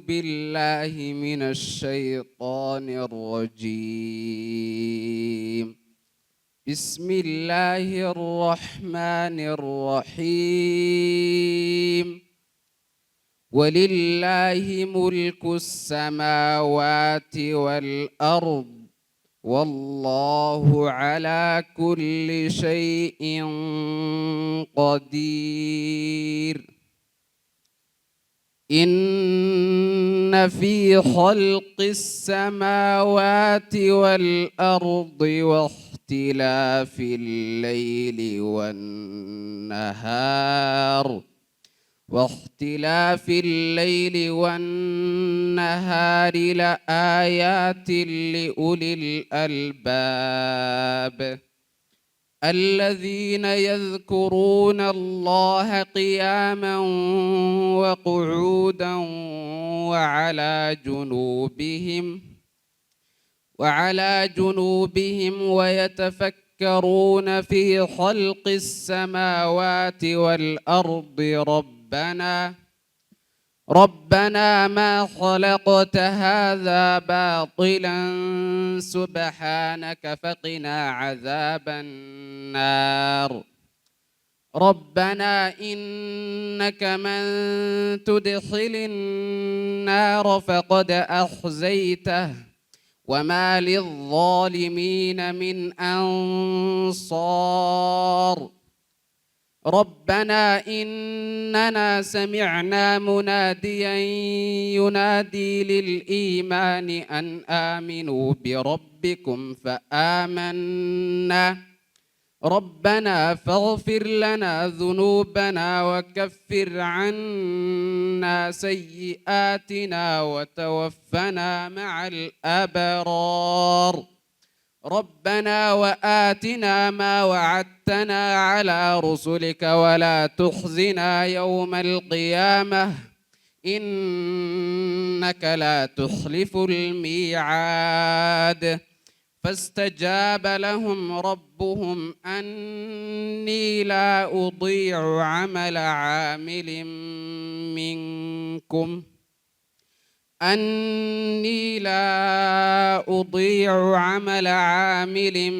بالله من الشيطان الرجيم. بسم الله الرحمن الرحيم. ولله ملك السماوات والأرض والله على كل شيء قدير. إن في خلق السماوات والأرض واختلاف الليل والنهار لآيات لأولي الألباب. الذين يذكرون الله قياما وقعودا وعلى جنوبهم ويتفكرون في خلق السماوات والأرض ربنا ما خلقت هذا باطلا سبحانك فقنا عذاب النار. ربنا إنك من تدخل النار فقد أخزيته وما للظالمين من أنصار. ربنا إننا سمعنا مناديا ينادي للإيمان أن آمنوا بربكم فآمنا. ربنا فاغفر لنا ذنوبنا وكفر عنا سيئاتنا وتوفنا مع الأبرار. ربنا وآتنا ما وعدتنا على رسلك ولا تخزنا يوم القيامة إنك لا تخلف الميعاد. فاستجاب لهم ربهم أني لا أضيع عمل عامل منكم أني لا أضيع عمل عامل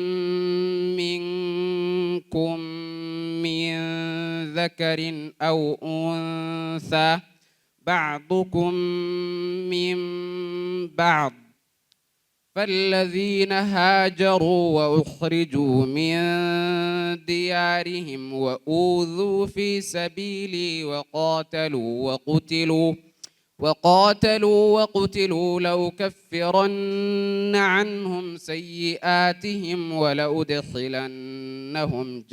منكم من ذكر أو أنثى بعضكم من بعض. فالذين هاجروا وأخرجوا من ديارهم وأوذوا في سبيلي وقاتلوا وقتلوا لأكفرن عنهم سيئاتهم ولأدخلنهم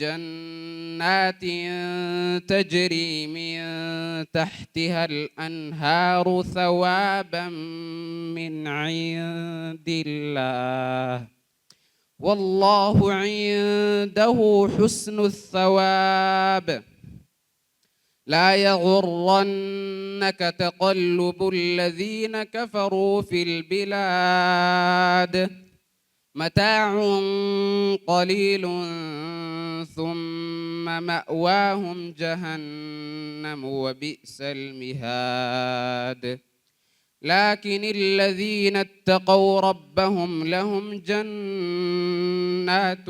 جنات تجري من تحتها الأنهار ثوابا من عند الله والله عنده حسن الثواب. لا يغرنك تقلب الذين كفروا في البلاد. متاع قليل ثم مأواهم جهنم وبئس المهاد. لكن الذين اتقوا ربهم لهم جنات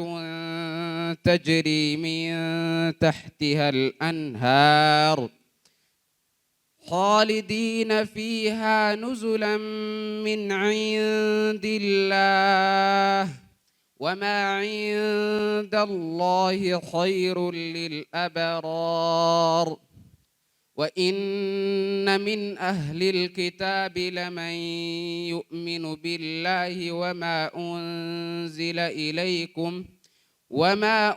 تجري من تحتها الأنهار خالدين فيها نزلا من عند الله وما عند الله خير للأبرار. وإن من أهل الكتاب لمن يؤمن بالله وما أنزل إليكم وما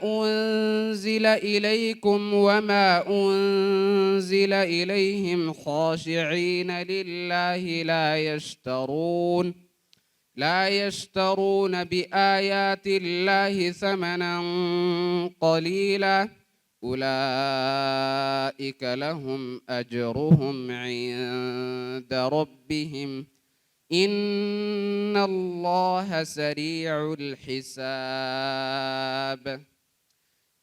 أنزل إليهم خاشعين لله لا يشترون بآيات الله ثمنا قليلا أولئك لهم أجرهم عند ربهم إن الله سريع الحساب.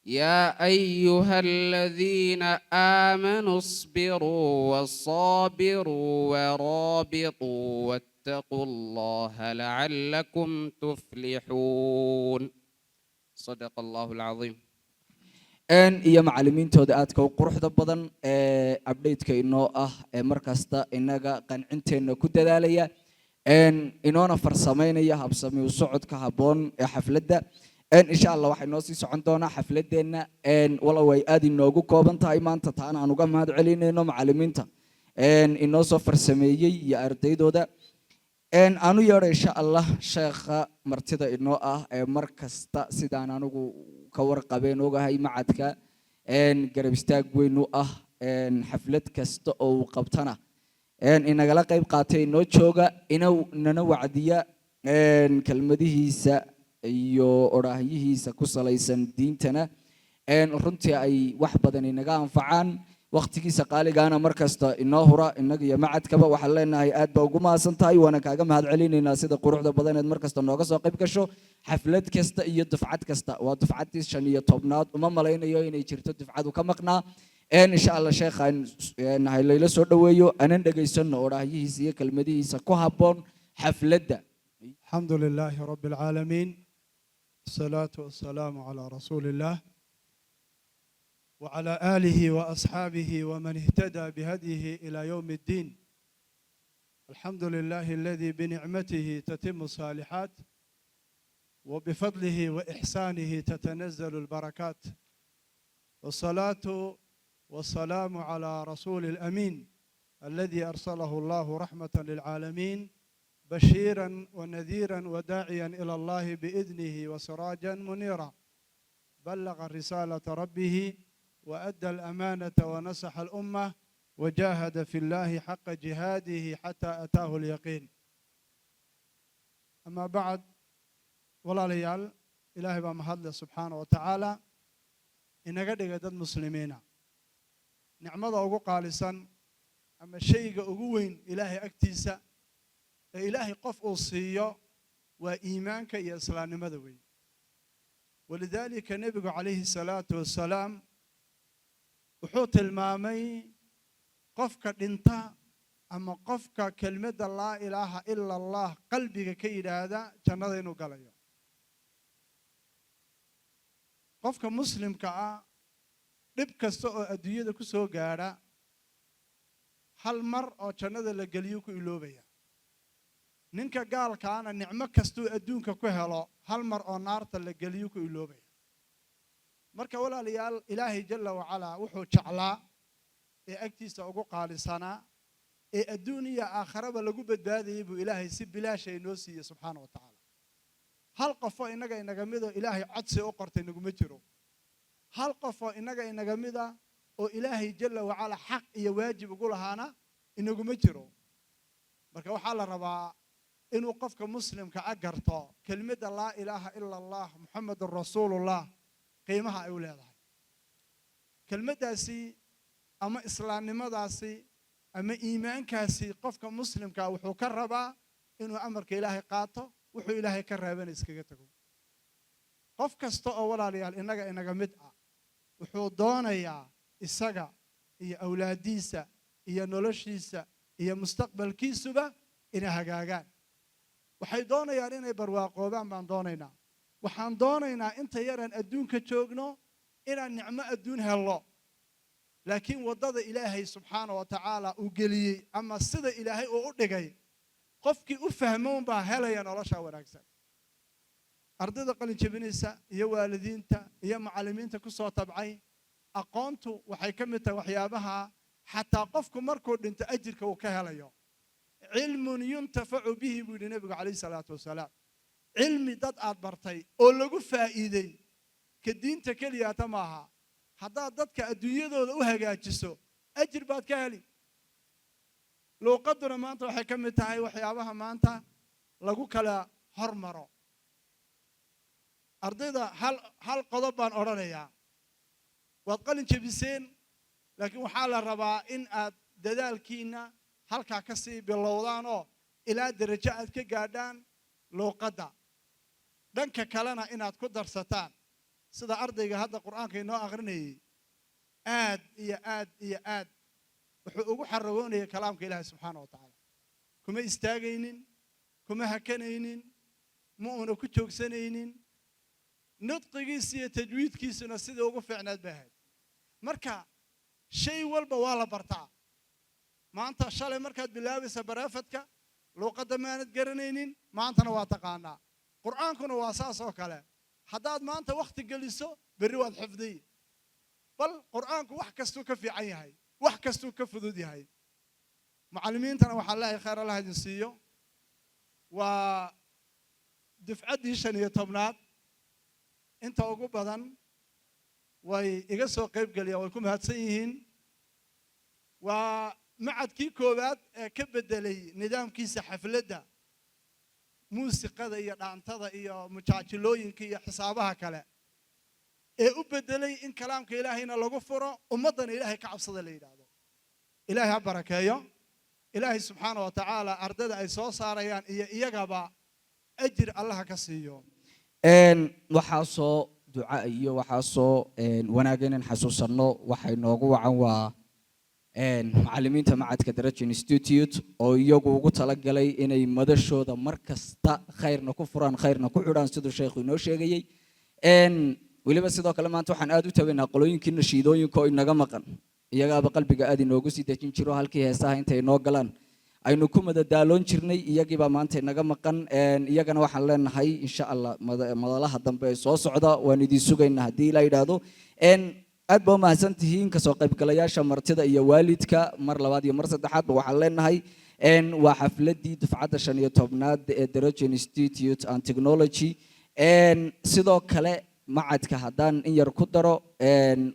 يا أيها الذين آمنوا اصبروا وصابروا ورابطوا واتقوا الله لعلكم تفلحون. صدق الله العظيم. Iyo macallimiintooda aadka u quruxda badan ee update-ka inoo ah, ee mar kasta inaga qancinteenna ku dadaalaya, inoona farsamaynaya habsami u socodka habboon ee xafladda. Insha Allah waxay noo sii socon doonaa xafladeenna, walow ay aad inoogu kooban tahay maanta, taana aan uga mahad celinayno macallimiinta inoo soo farsameeyey iyo ardaydooda. Aanu yeedho insha Allah sheekha martida inoo ah ee mar kasta sidaan anigu ka warqabeen ogahay macadka garab istaag weyn u ah, xaflad kasta oo uu qabtana inagala qayb qaatay, inoo jooga, inuu nana wacdiya, kelmadihiisa iyo odhaahyihiisa ku salaysan diintana runtii ay wax badan inaga anfacaan, waqtigiisa qaaligaana mar kasta inoo hura innaga iyo macadkaba. Waxaan leenahay aad baa ugu mahadsan tahay, waana kaaga mahad celinaynaa sida quruxda badaneed mar kasta nooga soo qayb gasho xaflad kasta iyo dufcad kasta. Waa dufcaddii 15aad, uma malaynayo inay jirto dufcadu ka maqnaa. Insha Allah sheekhaan layla soo dhoweeyo, anan dhegaysano odhaahyihiisa iyo kelmadihiisa ku habboon xafladda. الحمد لله رب العالمين، الصلاة والسلام على رسول الله وعلى آله وأصحابه ومن اهتدى بهديه إلى يوم الدين. الحمد لله الذي بنعمته تتم الصالحات وبفضله وإحسانه تتنزل البركات، والصلاة والسلام على رسول الأمين الذي أرسله الله رحمة للعالمين، بشيرا ونذيرا وداعيا إلى الله بإذنه وسراجا منيرا. بلغ رسالة ربه وأدى الأمانة ونصح الأمة وجاهد في الله حق جهاده حتى أتاه اليقين. أما بعد، walaalayaal, Ilaahay baa mahadle subxaana wa tacaala inaga dhigay dad muslimiina. Nicmada ugu qaalisan ama shayga ugu weyn Ilaahay agtiisa ee Ilaahay qof uu siiyo waa iimaanka iyo islaamnimada weyn. ولذلك nebigu calayhi salaatu wasalaam wuxuu tilmaamay qofka dhinta ama qofka kelmadda laa ilaaha ila Allah qalbiga ka yidhaahda jannada inuu galayo. Qofka muslimka ah dhib kasta oo adduunyada ku soo gaadha, hal mar oo jannada la geliyo ku iloobaya. Ninka gaalkaana nicmo kastuu adduunka ku helo, hal mar oo naarta la geliyo ku iloobaya. Marka walaalayaal, Ilaahay jalla wacalaa wuxuu jeclaa ee agtiisa ugu qaalisanaa ee adduun iyo aakharaba lagu badbaadayay buu Ilaahay si bilaasha inoo siiyey subxaana wa tacaala. Hal qofoo innaga inaga midoo Ilaahay codsi u qortay naguma jiro. Hal qofoo innaga inaga mida oo Ilaahay jalla wacalaa xaq iyo waajib ugu lahaana inaguma jiro. Marka waxaa la rabaa inuu qofka muslimka a garto kelmadda laa ilaaha ila Allah muxamedun rasuulullah qiimaha ay u leedahay kelmaddaasi ama islaamnimadaasi ama iimaankaasi. Qofka muslimka wuxuu ka rabaa inuu amarka Ilaahay qaato, wuxuu Ilaahay ka reebana iskaga tago. Qof kasta oo walaalayaal innaga inaga mid ah wuxuu doonayaa isaga iyo awlaaddiisa iyo noloshiisa iyo mustaqbalkiisuba inay hagaagaan. Waxay doonayaan inay barwaaqoobaan baan doonaynaa. Waxaan doonaynaa inta yaraan adduunka joogno inaan nicmo adduun hello, laakiin waddada Ilaahay subxaana wa tacaala uu geliyey ama sida Ilaahay uu u dhigay qofkii u fahmoon baa helaya nolosha wanaagsan. Ardayda qalin jebinaysa iyo waalidiinta iyo macallimiinta ku soo tabcay, aqoontu waxay ka mid tahay waxyaabaha xataa qofku markuu dhinto ajirka uu ka helayo. علم ينتفع به buu yidhi nebigu calayhi salaatu wasalaam. Cilmi dad aad bartay oo lagu faa'iidey, ka diinta keliyaata maaha, haddaad dadka adduunyadooda u hagaajiso ajir baad ka heli. Luuqadduna maanta waxay ka mid tahay waxyaabaha maanta lagu kala hormaro. Ardayda hal qodob baan odhanayaa: waad qalin jebiseen, laakiin waxaa la rabaa in aad dadaalkiinna halkaa ka sii bilowdaan oo ilaa derajo aad ka gaadhaan luuqadda. Dhanka kalena inaad ku darsataan Sida ardayga hadda Qur'aanka inoo aqrinayay, aad iyo aad iyo aad wuxuu ugu xaragoonayay kalaamka Ilaahay subxaana wa tacaala. Kuma istaagaynin, kuma hakanaynin, ma uuna ku joogsanaynin. Nudqigiisa iyo tajwiidkiisuna sidii ugu fiicnaad bay ahayd. Marka shay walba waa la bartaa. Maanta, shalay markaad bilaabaysa private-ka, luuqadda maanad garanaynin, maantana waa taqaanaa. Qur'aankuna waa saas oo kale. Haddaad maanta wakhti geliso, berri waad xifdiy. Bal Qur'aanku wax kastuu ka fiican yahay, wax kastuu ka fudud yahay. Macallimiintana waxaan leeyahay, khayr Allah idin siiyo. Waa dufcaddii 15aad. Inta ugu badan way iga soo qayb geliyaan, way ku mahadsan yihiin. Waa macadkii koowaad ee ka beddelay nidaamkiisa xafladda, muusiqada iyo dhaantada iyo mujaajilooyinka iyo xisaabaha kale, ee u beddelay in kalaamka Ilaahayna lagu furo, ummaddana Ilaahay ka cabsada la yidhaahdo. Ilaahay ha barakeeyo. Ilaahay subxaana wa tacaala ardayda ay soo saarayaan iyo iyagaba ajir Allaha ka siiyo. Waxaa soo duca iyo waxaa soo wanaag inaan xasuusanno waxay noogu wacan waa macallimiinta macadka Daraja Institute, oo iyagu ugu talagalay inay madashooda mar kasta khayrna ku furaan, khayrna ku xidhaan, siduu sheekhu inoo sheegayey. Weliba sidoo kale maanta waxaan aad u tabaynaa qolooyinkii nashiidooyinka oo inaga maqan. Iyagaaba qalbiga aad inoogu sii dejin jiro, halkii heesaha intay inoo galaan aynu ku madadaaloon jirnay. Iyagiibaa maanta inaga maqan. Iyagana waxaan leenahay, insha Allah, madalaha dambe ee soo socda waan idin sugaynaa haddii ilaa yidhaahdo. Aad baa umahadsan tihiin kasoo qaybgalayaasha, martida iyo waalidka. Mar labaad iyo mar saddexaadba waxaan leenahay, waa xafladii dufcadda 15aad ee Darajo Institute and Technology. Sidoo kale macadka haddaan in yar ku daro,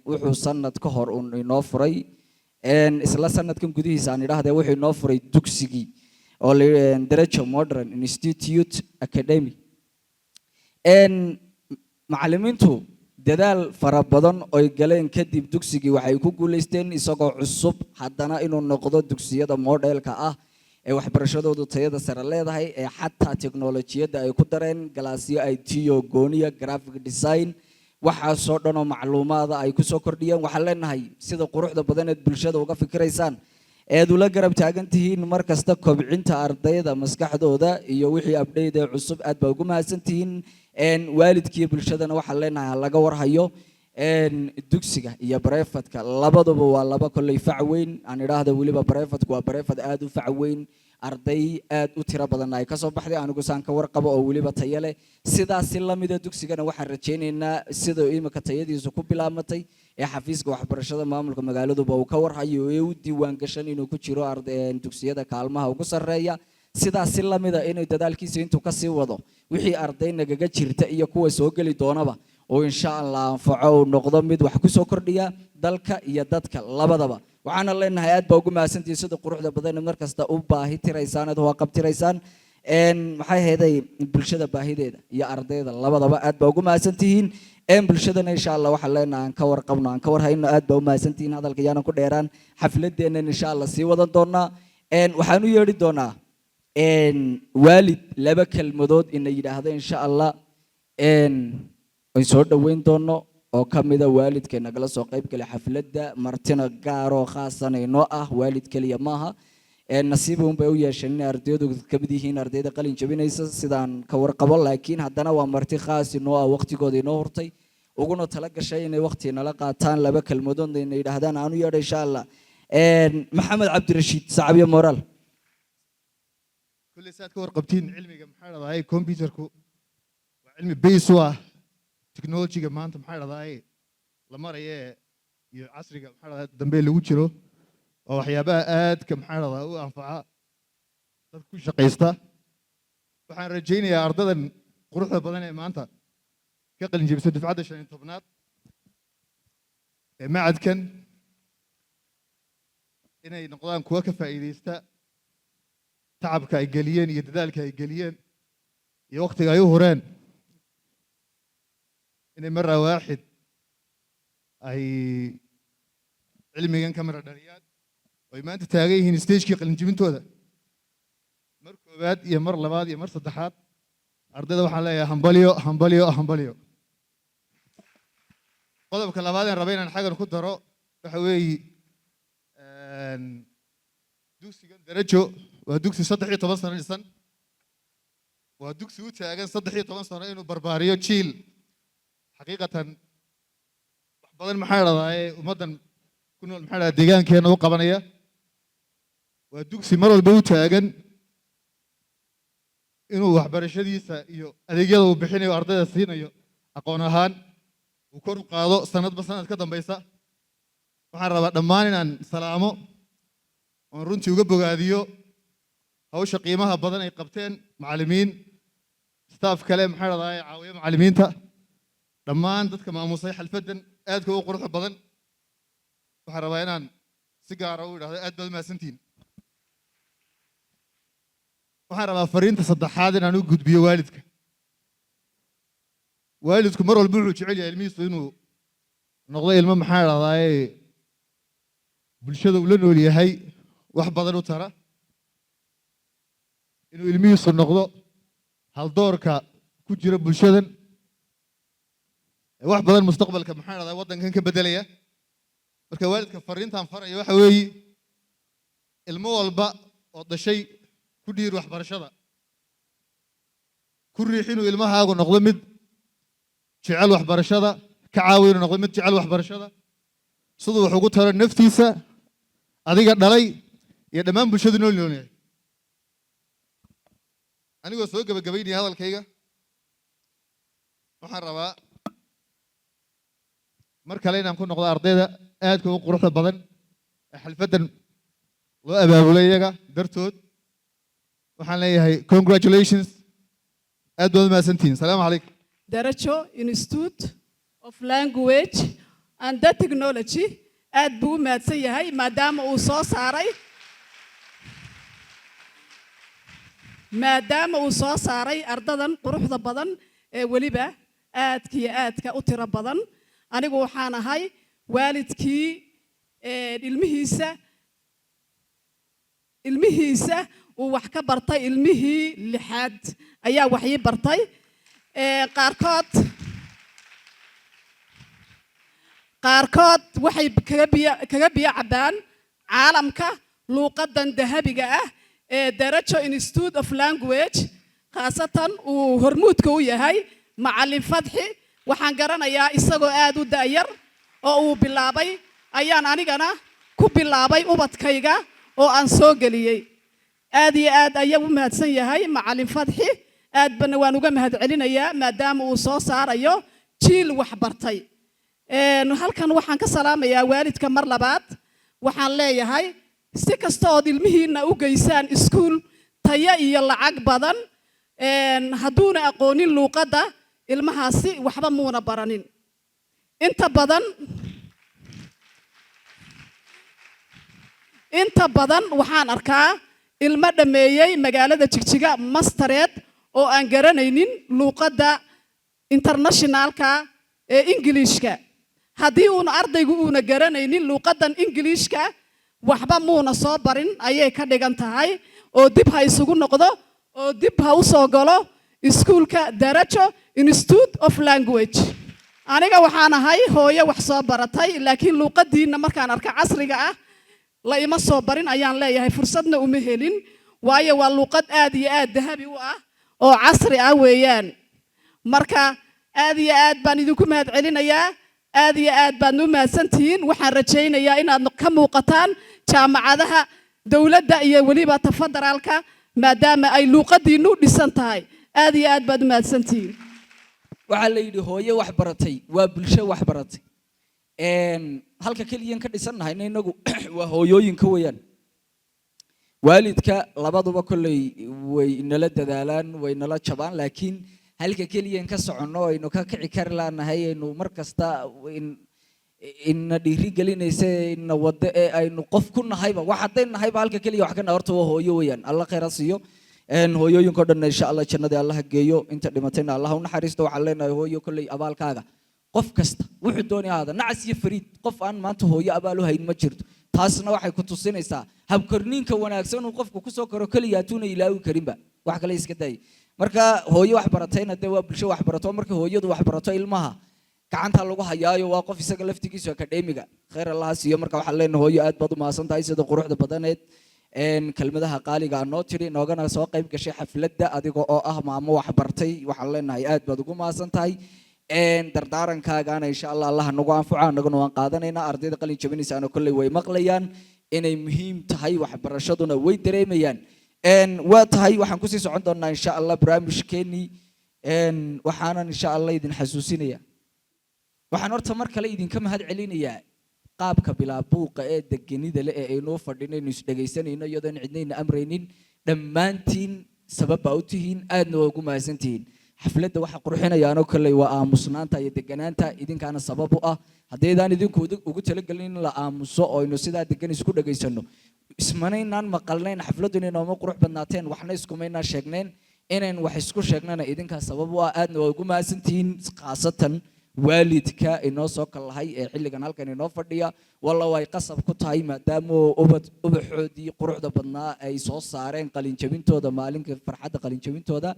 wuxuu sanad ka hor uun inoo furay, isla sanadkan gudihiisa aan idhahdee, wuxuu inoo furay dugsigii oo la Darajo Modern Institute Academy. Macallimiintu dadaal fara badan oy galeen kadib, dugsigii waxay ku guulaysteen, isagoo cusub haddana, inuu noqdo dugsiyada modelka ah ee waxbarashadoodu tayada sare leedahay, ee xataa teknolojiyadda ay ku dareen, galaasyo IT oo gooniya, graphic design, waxaasoo dhan oo macluumaada ay kusoo kordhiyeen. Waxaan leenahay, sida quruxda badan eed bulshada uga fikiraysaan, eed ula garab taagan tihiin mar kasta kobcinta ardayda maskaxdooda iyo wixii update ee cusub, aad baa ugu mahadsan tihiin. Waalidkiiyo bulshadana waxaan leenahay, ha laga warhayo dugsiga iyo private-ka. Labaduba waa laba kolley fac weyn aan idhaahda. Weliba private-ku waa private aad u fac weyn, arday aad u tiro badanna ay kasoo baxday, anigu saan ka warqabo, oo weliba tayo leh. Sidaasi lamida dugsigana waxaan rajaynaynaa, sida imika tayadiisu ku bilaabmatay ee xafiiska waxbarashada maamulka magaaladuba uu ka warhayo ee u diiwaan gashan inuu ku jiro dugsiyada kaalmaha ugu sarreeya, sidaasi lamida inuu dadaalkiisa intuu kasii wado, wixii arday nagaga jirta iyo kuwa soo geli doonaba oo insha Allah anfaco, uu noqdo mid wax kusoo kordhiya dalka iyo dadka labadaba. Waxaana leenahay, aad baa ugu mahadsantihiin sida quruxda badan mar kasta u baahi tiraysaan, aad qabtiraysaan, maxay ahayd, bulshada baahideeda iyo ardayda labadaba. Aad baa ugu mahadsantihiin. Bulshadana insha Allah waxaan leenahay, aan ka warqabno, aan ka warhayno. Aad baa u mahadsantihiin. Hadalka yaanan ku dheeraan, xafladeennan insha Allah sii wadan doonaa. Waxaan u yeedhi doonaa waalid laba kelmadood ina yidhaahdo insha Allah, ay soo dhoweyn doono, oo ka mida waalidka nagala soo qayb galay xafladda, martina gaaroo khaasan inoo ah. Waalid keliya maaha, nasiib un bay u yeesheen inay ardaydu ka mid yihiin ardayda qalin jabinaysa, sidaan ka warqabo, laakiin haddana waa marti khaas inoo ah, waqtigooda inoo hurtay, uguna tala gashay inay waqti nala qaataan, laba kelmadoodna inay yidhaahdaan. Aan u yeedho insha Allah Maxamed Cabdirashiid Sacbiyo Moraal. Kulley saad ka warqabtiin, cilmiga, maxaa dhahdaay, computerku waa cilmi base u ah technologyga maanta, maxaa dhahdaay, la maraye iyo casriga, maxaa dhahdaa, dambe lagu jiro. Waa waxyaabaha aadka, maxaa dhahdaa, u anfaca dadka ku shaqaysta. Waxaan rajaynayaa ardadan quruxda badan ee maanta ka qalin jebisay dufcadda 15aad ee macadkan inay noqdaan kuwa ka faa'iidaysta tacabka ay geliyeen iyo dadaalka ay geliyeen iyo waqtiga ay u hureen, inay mara waaxid ay cilmigan ka mara dhaliyaan oo ay maanta taagan yihiin stagekii qalinjibintooda. Mar koowaad iyo mar labaad iyo mar saddexaad, ardayda waxaan leeyahay, hambalyo, hambalyo, hambalyo. Qodobka labaad een raba inaan xaggan ku daro waxa weeye, dugsigan Darajo waa dugsi 13 sano dhisan. Waa dugsi u taagan 13 sano inuu barbaariyo jiil xaqiiqatan wax badan, maxaa dhahdaa, ummaddan ku nool, maxaa dhahdaa, deegaankeena u qabanaya. Waa dugsi mar walba u taagan inuu waxbarashadiisa iyo adeegyada uu bixinayo ardayda siinayo aqoon ahaan uu kor u qaado sanadba sanad ka dambaysa. Waxaan rabaa dhammaan inaan salaamo oon runtii uga bogaadiyo hawsha qiimaha badan ay qabteen macallimiin, staff kale, maxaa dhahdaa, caawiya macallimiinta, dhammaan dadka maamusay xalfaddan aadka u quruxda badan. Waxaan rabaa inaan si gaara u idhahdo aad baad u mahadsantihiin. Waxaan rabaa fariinta saddexaad inaan u gudbiyo waalidka. Waalidku mar walba wuxuu jecel yahay ilmihiisu inuu noqdo ilmo, maxaa dhahdaa, bulshada uu la nool yahay wax badan u tara, inuu ilmihiisu noqdo haldoorka ku jira bulshadan wax badan mustaqbalka, maxaa dhahdaa, waddankan ka beddelaya. Marka waalidka fariintaan faraya waxa weeye: ilmo walba oo dhashay ku dhiir waxbarashada, ku riix inuu ilmahaagu noqdo mid jecel waxbarashada, ka caawi inuu noqdo mid jecel waxbarashada, siduu wax ugu taro naftiisa, adiga dhalay iyo dhammaan bulshadu nool nool yahay. Anigoo soo gebagabaynaya hadalkayga, waxaan rabaa mar kale inaan ku noqdo ardayda aadka u quruxda badan ee xalfaddan loo abaabulay iyaga dartood. Waxaan leeyahay congratulations, aad baad u mahadsantihiin. Salaamu calaykum. Darajo Institute of Language and the Technology aad buu u mahadsan yahay, maadaama uu soo saaray ardadan quruxda badan ee weliba aadka iyo aadka u tiro badan. Anigu waxaan ahay waalidkii ilmihiisa uu wax ka bartay. Ilmihii lixaad ayaa wax ii bartay. Qaarkood waxay kaga biyo cabbaan caalamka luuqadan dahabiga ah ee Darajo Institute of Language, khaasatan uu hormuudka u yahay Macallin Fadxi. Waxaan garanayaa isagoo aad u da'yar oo uu bilaabay ayaan anigana ku bilaabay ubadkayga oo aan soo geliyey. Aad iyo aad ayaa u mahadsan yahay Macallin Fadxi, aad bana waan uga mahad celinayaa, maadaama uu soo saarayo jiil wax bartay. Halkan waxaan ka salaamayaa waalidka mar labaad. Waxaan leeyahay, si kasta ood ilmihiinna u geysaan iskuul tayo iyo lacag badan, hadduuna aqoonin luuqadda, ilmahaasi waxba muuna baranin. Inta badan waxaan arkaa ilmo dhammeeyey magaalada Jigjiga mastereed oo aan garanaynin luuqadda internationalka ee Ingiliishka. Haddii uuna ardaygu uuna garanaynin luuqaddan Ingiliishka, waxba muuna soo barin ayay ka dhigan tahay, oo dib ha isugu noqdo oo dib ha u soo galo iskuulka Darajo Institute of Language. Aniga waxaan ahay hooyo wax soo baratay, laakiin luuqadiinna markaan arka casriga ah, la ima soo barin ayaan leeyahay, fursadna uma helin, waayo waa luuqad aad iyo aad dahabi u ah oo casri ah weeyaan. Marka aad iyo aad baan idinku mahad celinayaa, aad iyo aad baadna u mahadsantihiin. Waxaan rajaynayaa inaad ka muuqataan jaamacadaha dowladda iyo weliba ta federaalka, maadaama ay luuqadiinnu dhisan tahay. Aad iyo aad baad u mahadsantihiin. Waxaa la yidhi hooyo wax baratay waa bulsho wax baratay. Halka keliyan ka dhisannahayna inagu waa hooyooyinka weeyaan. Waalidka labaduba kolley way inala dadaalaan, way nala jabaan, laakiin halka keliyan ka soconno, aynu ka kici kari laanahay, aynu mar kasta ina dhiiri gelinaysa, ina waddo ee aynu qof ku nahayba, wax hadday nahayba, halka keliya wax ka nahay horta waa hooyo weeyaan. Alla khayra siiyo hooyooyinka o dhanna, insha Allah jannadii Allaha geeyo, inta dhimatayna Allah u naxariisto. Waxaan leenahay hooyo, kolley abaalkaaga qof kasta wuxuu doonaya ahaada, nacas iyo fariid, qof aan maanta hooyo abaal u hayn ma jirto. Taasna waxay ku tusinaysaa habkorniinka wanaagsan uu qofku kusoo koro keliya hatuuna ilaawi karinba, wax kale iska daayay. Marka hooyo wax baratayna dee waa bulsho wax barato. Marka hooyadu wax barato ilmaha Gacanta lagu hayaayo waa qof isaga laftigiisu academic-ga. Khayr Allaha siiyo. Marka waxaan leenahay, hooyo, aad baad u mahadsan tahay sida quruxda badaneed kelmadaha qaaliga aa noo tidhi, noogana soo qayb gashay xafladda, adiga oo ah maamo wax bartay. Waxaan leenahay aad baad ugu mahadsan tahay. Dardaarankaagana insha Allah Allaha nagu anfaco, annaguna waan qaadanaynaa. Ardayda qalin jabinaysaana kolley way maqlayaan inay muhiim tahay waxbarashaduna, way dareemayaan. Waa tahay, waxaan kusii socon doonaa insha Allah barnaamijkeenii. Waxaanan insha Allah idin xasuusinaya, waxaan horta mar kale idinka mahad celinayaa qaabka bilaa buuqa ee degenida leh ee aynoo fadhinaynu, isdhegaysanayno iyadoon cidnayna amraynin. Dhammaantiin sabab baa u tihiin, aadna waa ugu mahadsantihiin. Xafladda waxa qurxinayaanoo kolley waa aamusnaanta iyo deganaanta, idinkaana sabab u ah. Haddaydaan idinku ugu talagelin in la aamuso oo aynu sidaa degan isku dhegaysano, ismanaynaan maqalnayn, xafladduna inooma qurux badnaateen, waxna iskumaynaan sheegneen. Inayn wax isku sheegnana idinkaa sabab u ah, aadna waa ugu mahadsantihiin, khaasatan waalidka inoo soo kallahay ee xilligan halkan inoo fadhiya. Walla ay qasab ku tahay maadaama ubad ubaxoodii quruxda badnaa ay soo saareen, qalinjabintooda, maalinka farxadda qalinjabintooda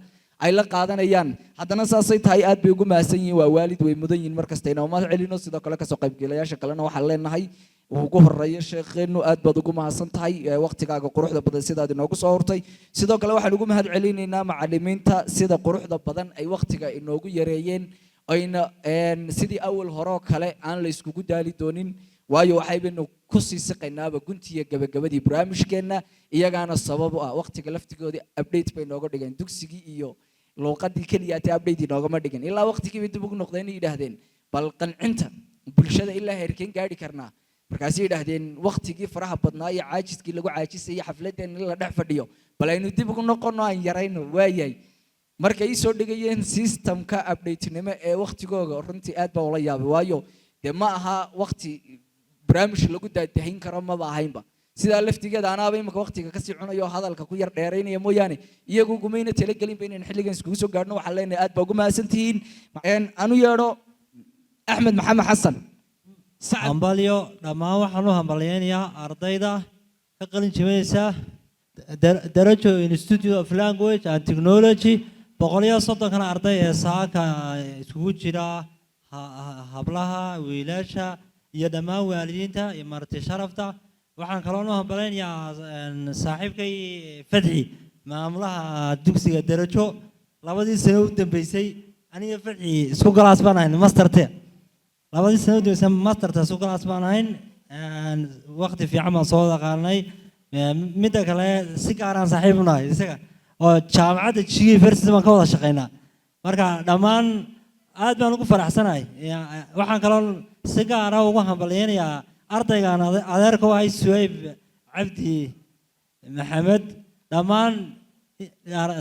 ay la qaadanayaan. Haddana saasay tahay, aad bay ugu mahadsan yihiin. Waa waalid, way mudan yihiin mar kasta inaan mahad celino. Sidoo kale kasoo qaybgalayaasha kalena waxaan leenahay, ugu horeeyo sheekheenu, aad baad ugu mahadsan tahay waqtigaaga quruxda badan sidaad inoogu soo hortay. Sidoo kale waxaan ugu mahad celinaynaa macalimiinta sida quruxda badan ay waqtiga inoogu yareeyeen, ayna sidii awal hore oo kale aan la iskugu daali doonin, waayo waxaybaynu kusii siqaynaaba guntiya gabagabadii barnaamijkeenna. Iyagaana sabab u ah waqtiga laftigoodii update bay nooga dhigeen. Dugsigii iyo luuqadii keliya tee update inoogama dhigin, ilaa waqtigii bay dib ugu noqdeen, yidhaahdeen bal qancinta bulshada ilaa heerkeen gaadhi karnaa. Markaasay yidhaahdeen waqtigii faraha badnaa iyo caajiskii lagu caajisayay xafladeen in la dhex fadhiyo, bal aynu dib ugu noqono, aan yarayno. Waayahay, markay ii soo dhigayeen systemka update-nimo ee waqtigooga, runtii aad baa ula yaabay, waayo dee ma aha waqti barnaamij lagu daadahin karo, maba ahaynba. Sidaa laftigeeda anaaba imika waqtiga kasii cunayo oo hadalka ku yar dheeraynaya mooyaane, iyagu gumayna talagelinba inaynu xilligan iskugu soo gaadhno. Waxaan leenahay aad baa ugu mahadsantihiin. Anu yeedho Axmed Maxamed Xasan Sacad. Hambalyo dhammaan. Waxaan u hambalyaynayaa ardayda ka qalin jebinaysa Darajo Institute of Language and Technology, 130-kan arday ee saaka isugu jira hablaha, wiilasha iyo dhammaan waalidiinta iyo marti sharafta. Waxaan kaloon u hambalyaynayaa saaxiibkay Fadxi, maamulaha dugsiga Darajo. 2dii sano u dambeysay aniga Fadxi isku class baan ahayn masterte. 2dii sano u dambeysay masterta isku class baan ahayn, waqti fiican baan soo wada qaadanay. Midda kale, si gaaraan saaxiib u nahay isaga oo jaamacadda Jigjiga University baan ka wada shaqaynaa. Marka dhammaan aad baan ugu faraxsanahay. Waxaan kaloo si gaara ugu hambalyaynayaa ardaygan adeerka u ahay, Suhayb Cabdi Maxamed. Dhammaan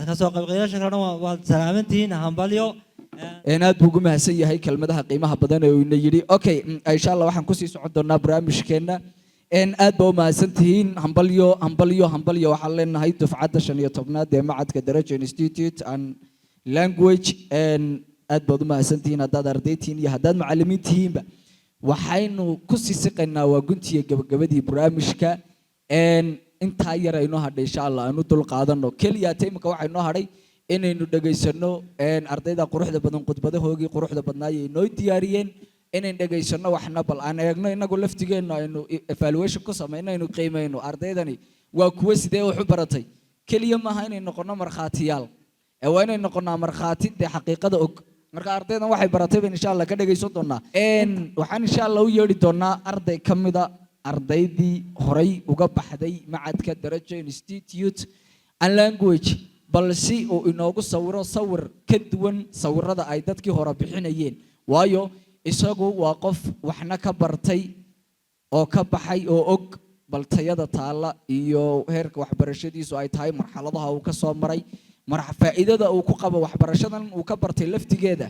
kasoo qaybqayaasha kalena waad salaamantihiin. Hambalyo. Aad buu ugu mahadsan yahay kelmadaha qiimaha badan ee uu ina yidhi. Okay, insha Allah waxaan kusii socon doonaa barnaamijkeenna. Aad baa u mahadsan tihiin. Hambalyo, hambalyo, hambalyo. Waxaan leenahay dufcadda 15aad ee macadka Darajo Institute and Language, aad baad u mahadsan tihiin haddaad arday tihiin iyo haddaad macallimiin tihiinba. Waxaynu kusii siqaynaa waa guntiya gabagabadii barnaamijka. Intaa yar aynoo hadhay, insha Allah aanu dul qaadano. Keliya ta imika waxaa inoo hadhay inaynu dhegaysano ardayda quruxda badan khudbadahoogii quruxda badnaayay inoo diyaariyeen, inayn dhegaysano, waxna bal aan eegno inagu laftigeennu, aynu evaluation ku samayno, aynu qiimayno ardaydani waa kuwo sidee wax u baratay. Keliya maaha inay noqono markhaatiyaal, ee waa inay noqonaa markhaati dee xaqiiqada og. Marka ardaydan waxay baratay bayn insha Allah ka dhegaysan doonaa. Waxaan insha Allah u yeedhi doonaa arday ka mida ardaydii horay uga baxday macadka Darajo Institute and Language, bal si uu inoogu sawiro sawir ka duwan sawirada ay dadkii hore bixinayeen, waayo isagu waa qof waxna ka bartay oo ka baxay oo og bal tayada taalla iyo heerka waxbarashadiisu ay tahay, marxaladaha uu ka soo maray, faa'iidada uu ku qabo waxbarashadan uu ka bartay laftigeeda.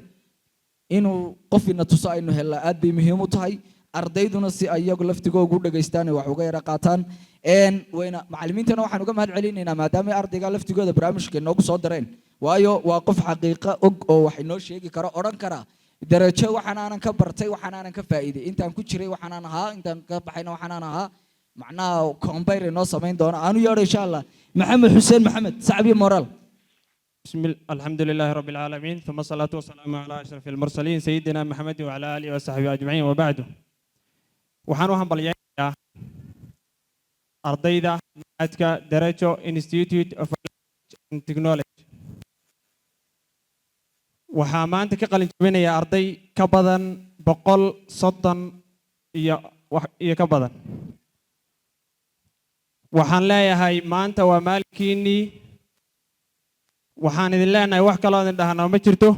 Inuu qof ina tuso aynu helnaa aad bay muhiim u tahay, ardayduna si ayagu laftigoogu u dhegaystaan ay wax uga yara qaataan. Wayna macallimiintana waxaan uga mahad celinaynaa maadaama ardayga laftigooda barnaamijka inoogu soo dareen, waayo waa qof xaqiiqo og oo wax inoo sheegi karo, odhan kara Darajo waxaan aanan ka bartay, waxaan aanan ka faa'iiday intaan ku jiray, waxaan ahaa intaan ka baxayna, waxaan aan ahaa. Macnaha compare inoo samayn doona. Aanu yeedho insha Allah Maxamed Xuseen Maxamed Sacbi Moral. بسم الحمد لله رب العالمين، ثم الصلاة والسلام على أشرف المرسلين سيدنا محمد وعلى آله وصحبه أجمعين، وبعد. Waxaan u hambalyaynayaa ardayda macadka Darajo Institute of and Technology. Waxaa maanta ka qalin jabinaya arday ka badan 130 iyo wax iyo ka badan. Waxaan leeyahay, maanta waa maalinkiinnii. Waxaan idin leenahay, wax kaloo idin dhahnaa ma jirto.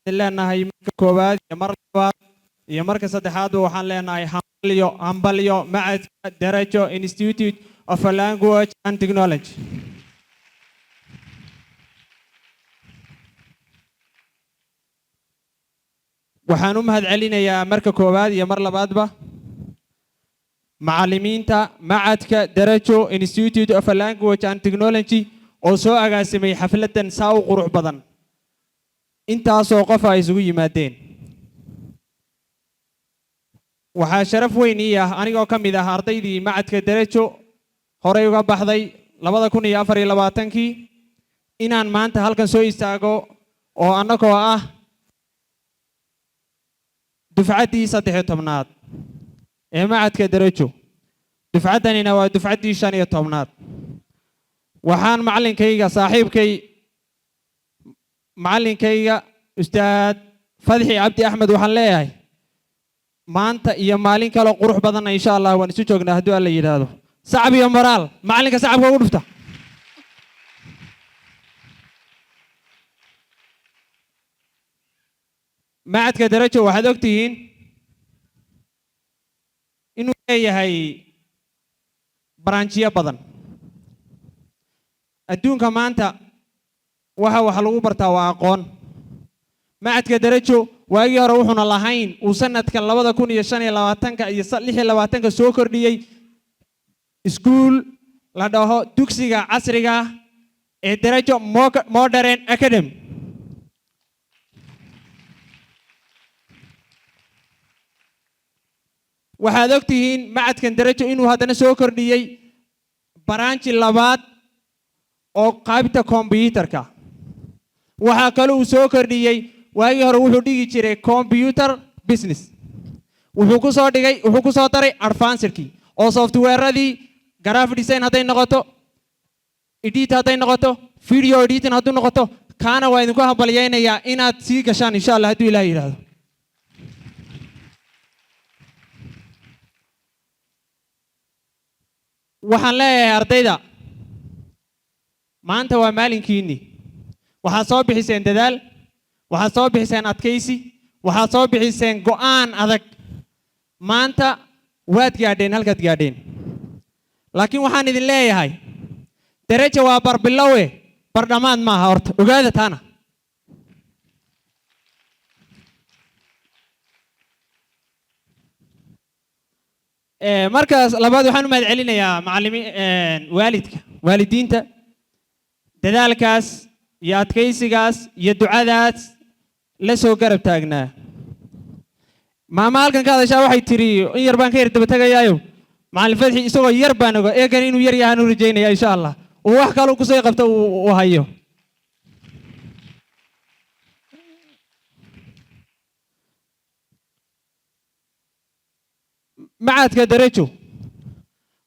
Idin leenahay marka koowaad iyo mar labaad iyo marka saddexaadba, waxaan leenahay hambalyo, hambalyo macadka Darajo Institute of Language and Technology. Waxaan u mahadcelinayaa marka koowaad iyo mar labaadba macallimiinta macadka Darajo Institute of Language and Technology oo soo agaasimay xafladan saa u qurux badan, intaasoo qof ay isugu yimaadeen. Waxaa sharaf weyn ii ah, anigoo ka mid ah ardaydii macadka Darajo horey uga baxday 2024-kii, inaan maanta halkan soo istaago oo annagoo ah dufcaddii 13aad ee macadka Darajo. Dufcaddanina waa dufcaddii 15aad. Waxaan macallinkayga, saaxiibkay, macallinkayga Ustaad Fadxi Cabdi Axmed, waxaan leeyahay maanta iyo maalin kaloo qurux badanna insha Allah waan isu joognaa hadduu Alla yidhaahdo. Sacab iyo moraal macallinka sacabka ugu dhufta. Macadka Darajo waxaad ogtihiin inuu leeyahay branch-yo badan. Adduunka maanta waxa wax lagu bartaa waa aqoon. Macadka Darajo waagii hore wuxuuna lahayn, uu sanadka 2025-ka iyo 26-ka soo kordhiyey iskuul la dhaho dugsiga casriga ee Darajo Modern Academy. Waxaad ogtihiin macadkan Darajo inuu haddana soo kordhiyey branch-i labaad oo qaybta kombyuutarka. Waxaa kale uu soo kordhiyey, waagii hore wuxuu dhigi jiray computer business, wuxuu ku soo dhigay, wuxuu ku soo daray advanced-kii oo software-adii, graphic design hadday noqoto, edit hadday noqoto, video editing hadduu noqoto. Kaana waa idinku hambalyaynayaa inaad sii gashaan insha Allah hadduu Ilaah yidhaahdo. Waxaan leeyahay ardayda, maanta waa maalinkiinni. Waxaad soo bixiseen dadaal, waxaad soo bixiseen adkaysi, waxaad soo bixiseen go'aan adag. Maanta waad gaadheen halkaad gaadheen, laakiin waxaan idin leeyahay, daraja waa barbilowe, bardhammaad maaha. Horta ogaada taana. Markaas labaad waxaan u mahad celinayaa macallimi, waalidka, waalidiinta dadaalkaas iyo adkaysigaas iyo ducadaas la soo garab taagnaa. Maama halkan ka hadashaa waxay tiri, in yar baan ka yar daba tegayaayo, macallin Fadxi isagoo yar baan oga eegan inuu yar yahaan u rajaynaya insha Allah uu wax kaloo kusoo qabto uu hayo. Macadka Darajo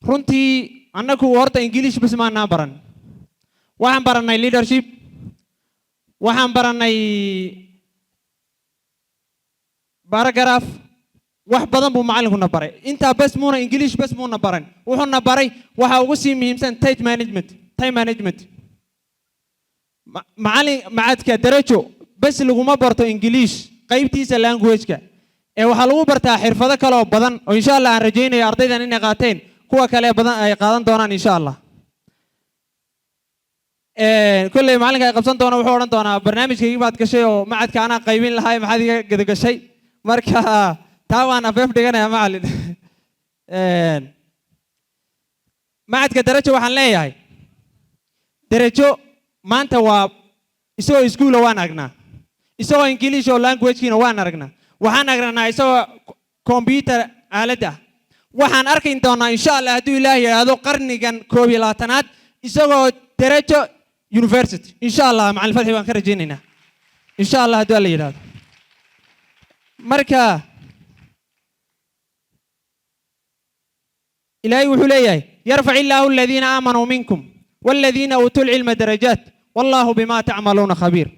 runtii annagu horta English bas maanaan baran. Waxaan barannay leadership, waxaan barannay paragraph, wax badan buu macallinkuna baray. Intaa bes muuna, English bes muuna baran, wuxuuna baray waxa ugu sii muhiimsan, time management, time management. Macallin macadka Darajo bes laguma barto English qaybtiisa language-ka ee waxaa lagu bartaa xirfado kale oo badan oo insha Allah aan rajaynayo ardaydan inay qaateen, kuwa kale badan ay qaadan doonaan insha Allah. Kolley macallinka ay qabsan doona wuxuu odhan doonaa, barnaamijkaygii baad gashay oo macadka anaa qaybin lahay, maxaad iga gadagashay? Marka taa waan afeef dhiganaya macallin. Macadka Darajo waxaan leeyahay, Darajo maanta waa isagoo iskuula waan aragnaa, isagoo English oo language-kiina waan aragnaa, waxaan aragnaa isagoo computer aalad ah. Waxaan arki doonaa insha Allah hadduu Ilaah yidhaahdo qarnigan 21aad isagoo Darajo University, insha Allah. Macalin Fatxi baan ka rajaynaynaa, insha Allah, haddii la yidhahdo. Marka Ilaahay wuxuu leeyahay: يرفع الله الذين آمنوا منكم والذين أوتوا العلم درجات والله بما تعملون خبير.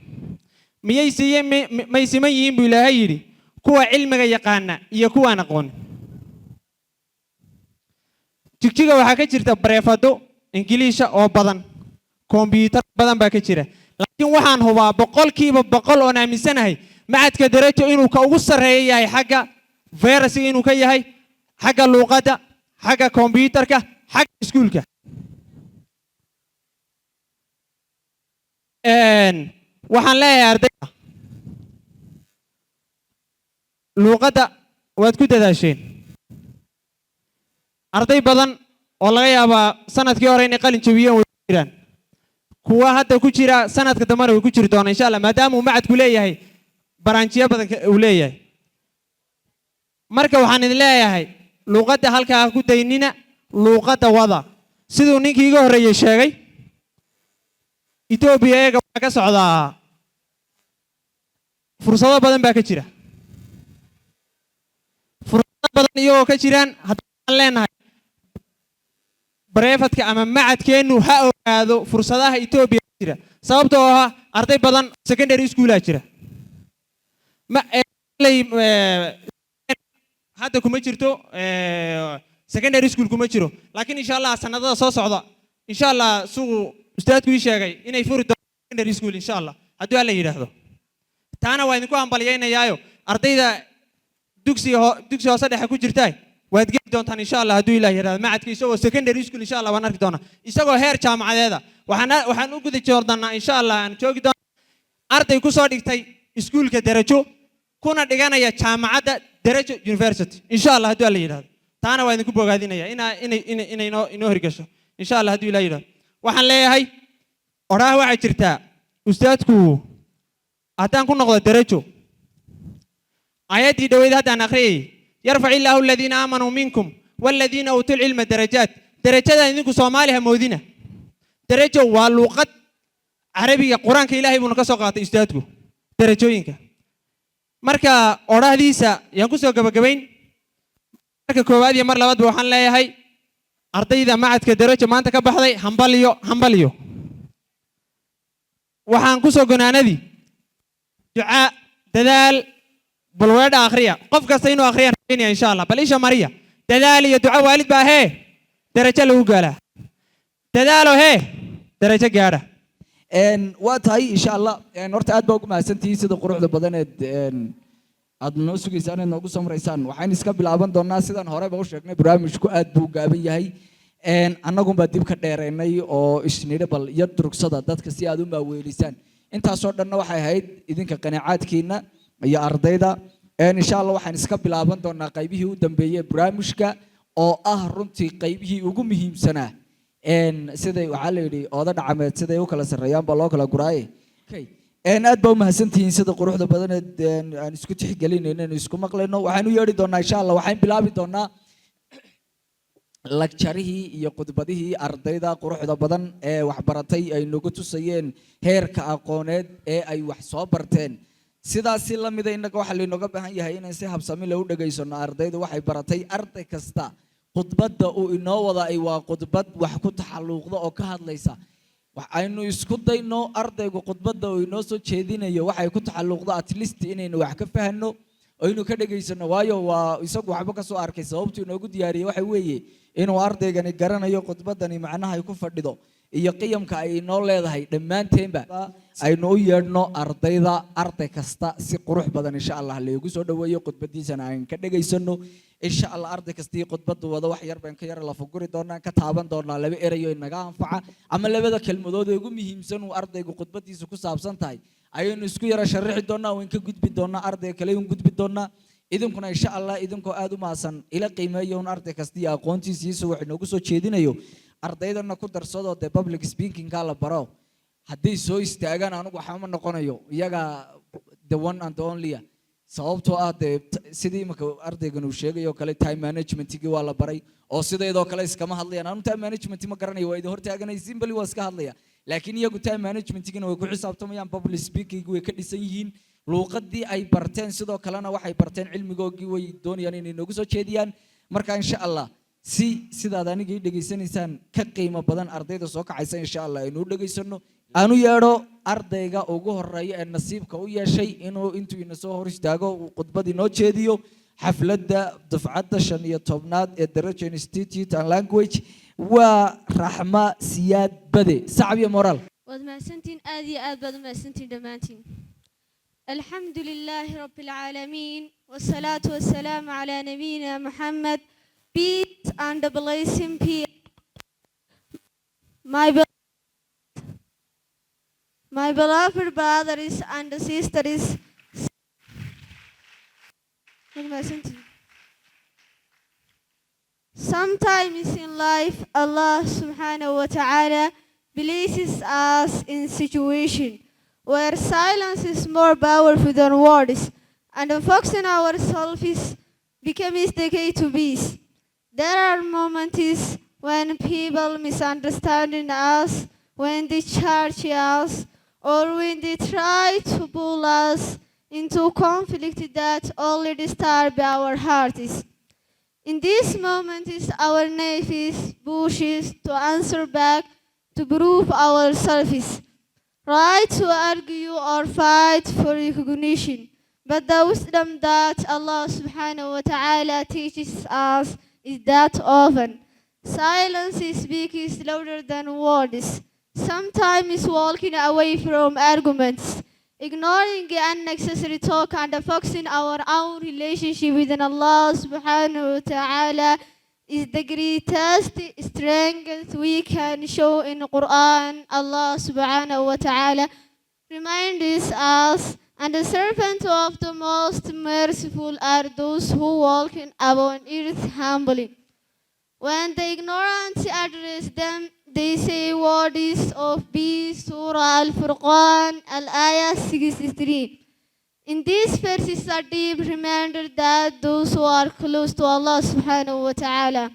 Miyay siiyeen? May siman yihiin, buu Ilaahay yidhi, kuwa cilmiga yaqaana iyo kuwaan aqoonin? Jigjiga waxaa ka jirta bareefado Ingiliisha oo badan, kombiyuutar badan baa ka jira, laakiin waxaan hubaa 100% oon aaminsanahay macadka Darajo inuu ka ugu sarreeya yahay xagga virusiga, inuu ka yahay xagga luuqadda, xagga kombiyuutarka, xagga iskuulka. Waxaan leeyahay ardayda, luuqadda waad ku dadaasheen. Arday badan oo laga yaabaa sanadkii hore inay qalin jabiyeen way ku jiraan, kuwa hadda ku jira sanadka dambena way ku jiri doonaan, insha Allah, maadaama uu macadku leeyahay branch-yo badan uu leeyahay. Marka waxaan idin leeyahay, luuqadda halkaa ha ku daynina, luuqadda wada. Siduu ninkii iga horreeyey sheegay, Etoobiya eega waxaa ka socdaa fursado badan baa ka jira. Fursado badan iyagoo ka jiraan, haddaan leenahay private-ka ama macadkeennu ha ogaado fursadaha Etoobiya ka jira, sababtoo ah arday badan secondary schoolaa jira. Ma hadda kuma jirto, secondary school kuma jiro, laakiin insha Allah sanadada soo socda, insha Allah, sugu ustaadku ii sheegay inay furi doonto secondary school, insha Allah, haddii Alla yidhaahdo. Taana waa idinku hambalyaynayaayo ardayda dugsiga hoose dhexe ku jirtaa waad geli doontaan, insha Allah, hadduu Ilaah yidhahdo, macadka isagoo secondary school, insha Allah, waan arki doonaa isagoo heer jaamacadeeda. Waxaan u guda joordanaa, insha Allah, aan joogi doonaa arday ku soo dhigtay iskuulka Darajo kuna dhiganaya jaamacadda Darajo University, insha Allah, hadduu Alla yidhahdo. Taana waa idinku bogaadinaya inay inoo hirgasho, insha Allah, hadduu Ilaah yidhahdo. Waxaan leeyahay odhaah waxaa jirtaa, ustaadku, haddaan ku noqdo Darajo, aayaddii dhoweyd haddaan akhriyay: يرفع الله الذين آمنوا منكم والذين أوتوا العلم درجات. Darajadan idinku Soomaali ha moodina. Darajo waa luuqad Carabiga, Qur-aanka Ilaahay buuna ka soo qaatay ustaadku darajooyinka. Marka odhahdiisa yaan ku soo gabagabayn. Marka koowaad iyo mar labaadba waxaan leeyahay ardayda macadka Darajo maanta ka baxday, hambalyo, hambalyo. Waxaan ku soo gonaanadii ducaa, dadaal, balweedha akhriya. Qof kasta inuu akhriyaan rajaynaya, insha Allah. Bal isha mariya. Dadaal iyo duco waalid baa hee darajo lagu gaalaa. Dadaalo hee darajo gaadha. Waa tahay, insha Allah. Horta aad baa ugu mahadsantihiin sida quruxda badaneed aad noo sugaysaan, eed noogu samraysaan. Waxaan iska bilaaban doonaa, sidaan horeba u sheegnay, barnaamijku aad buu u gaaban yahay. Annagunbaa dib ka dheeraynay oo isnidhi bal yar durugsada dadka si aad u maaweelisaan. Intaasoo dhanna waxay ahayd idinka qanacaadkiina iyo ardayda. Insha Allah waxaan iska bilaaban doonaa qaybihii u dambeeyey barnaamijka, oo ah runtii qaybihii ugu muhiimsanaa. Siday waxaa la yidhi, ooda dhacameed siday u kala sarreeyaan baa loo kala guraaye. Okay. Aad baa u mahadsantihiin sida quruxda badaneed aan isku tixgelinayno, inaynu isku maqlayno. Waxaan u yeedhi doonaa, insha Allah, waxaan bilaabi doonaa lecture-ihii iyo khudbadihii ardayda quruxda badan ee waxbaratay ay nagu tusayeen heerka aqooneed ee ay wax soo barteen. Sidaasi la mida innaga waxaa laynooga baahan yahay inaan si habsami leh u dhegaysano ardaydu waxay baratay. Arday kasta khudbadda uu inoo wada ay waa khudbad wax ku taxalluuqda oo ka hadlaysa. Wax aynu isku dayno, ardaygu khudbadda uu inoo soo jeedinayo waxay ku taxalluuqdo at least inaynu wax ka fahanno oo aynu ka dhegaysano, waayo waa isagu waxba ka soo arkay. Sababtuu inoogu diyaariyey waxa weeye inuu ardaygani garanayo khudbaddani macnaha ay ku fadhido iyo qiyamka ay inoo leedahay. Dhammaanteenba aynu u yeedhno ardayda. Arday kasta si qurux badan, insha Allah, laygu soo dhaweeyo, khudbadiisana aan ka dhegaysano, insha Allah. Arday kastii khudbadu wado wax yar baan ka yar lafaguri doonaa, ka taaban doonaa laba erayo inaga anfaca ama labada kelmadood ee ugu muhiimsan uu ardaygu khudbadiisa ku saabsan tahay ayaynu isku yara sharixi doonaa. Wayn ka gudbi doonaa, ardayga kale un gudbi doonaa. Idinkuna, insha Allah, idinkoo aad u mahadsan, ila qiimeeyo un arday kasta iyo aqoontiisiisa wax inoogu soo jeedinayo. Ardaydana ku darsadoo dee public speakingka la baro. Hadday soo istaagaan, anigu waxba ma noqonayo, iyaga the one and the only. Sababtoo ah dee sidii imika ardaygan uu sheegayo kale, time managementigii waa la baray oo sidaydoo kale iskama hadlayaan. Anu time management ma garanayo, waa idin hortaaganay, simply waa iska hadlaya. Laakiin iyagu time managementigina way ku xisaabtamayaan, public speaking way ka dhisan yihiin, luuqadii ay barteen sidoo kalena waxay barteen cilmigoogii way doonayaan inay noogu soo jeediyaan. Marka insha Allah si sidaad aniga ii dhegaysanaysaan ka qiimo badan ardayda soo kacaysa insha Allah aynu u dhegaysano. Aanu yeedho ardayga ugu horeeya ee nasiibka u yeeshay inuu intuu ina soo hor istaago uu khudbad inoo jeediyo xafladda dufcadda 15aad ee Darajo Institute and Language, waa Raxma Siyaad Bade. Sacab iyo moraal. Waad mahadsantihiin, aad iyo aad baad u mahadsantihiin dhammaantiin. الحمد لله رب العالمين، والصلاة والسلام على نبينا محمد، peace and blessing be. My beloved brothers and sisters. Waad mahadsantihiin. Sometimes in life, Allah subhanahu wa ta'ala places us in situation where silence is more powerful than words, and focusing ourselves is becomes the key to peace. There are moments when people misunderstanding us, when they charge us, or when they try to pull us into conflict that only disturb our hearts. In this moment, is our nafs pushes to answer back, to prove ourselves, right to argue or fight for recognition. But the wisdom that Allah subhanahu wa ta'ala teaches us is that often silence speaks louder than words. Sometimes walking away from arguments, ignoring unnecessary talk and focusing our own relationship with Allah subhanahu wa ta'ala is the greatest strength we can show in Quran. Allah subhanahu wa ta'ala reminds us, and the servant of the most merciful are those who walk in upon earth humbly. When the ignorant address them, they say words of peace. Surah Al-Furqan, Al-Ayah 63. In these verses are deep reminder that those who are close to Allah subhanahu wa ta'ala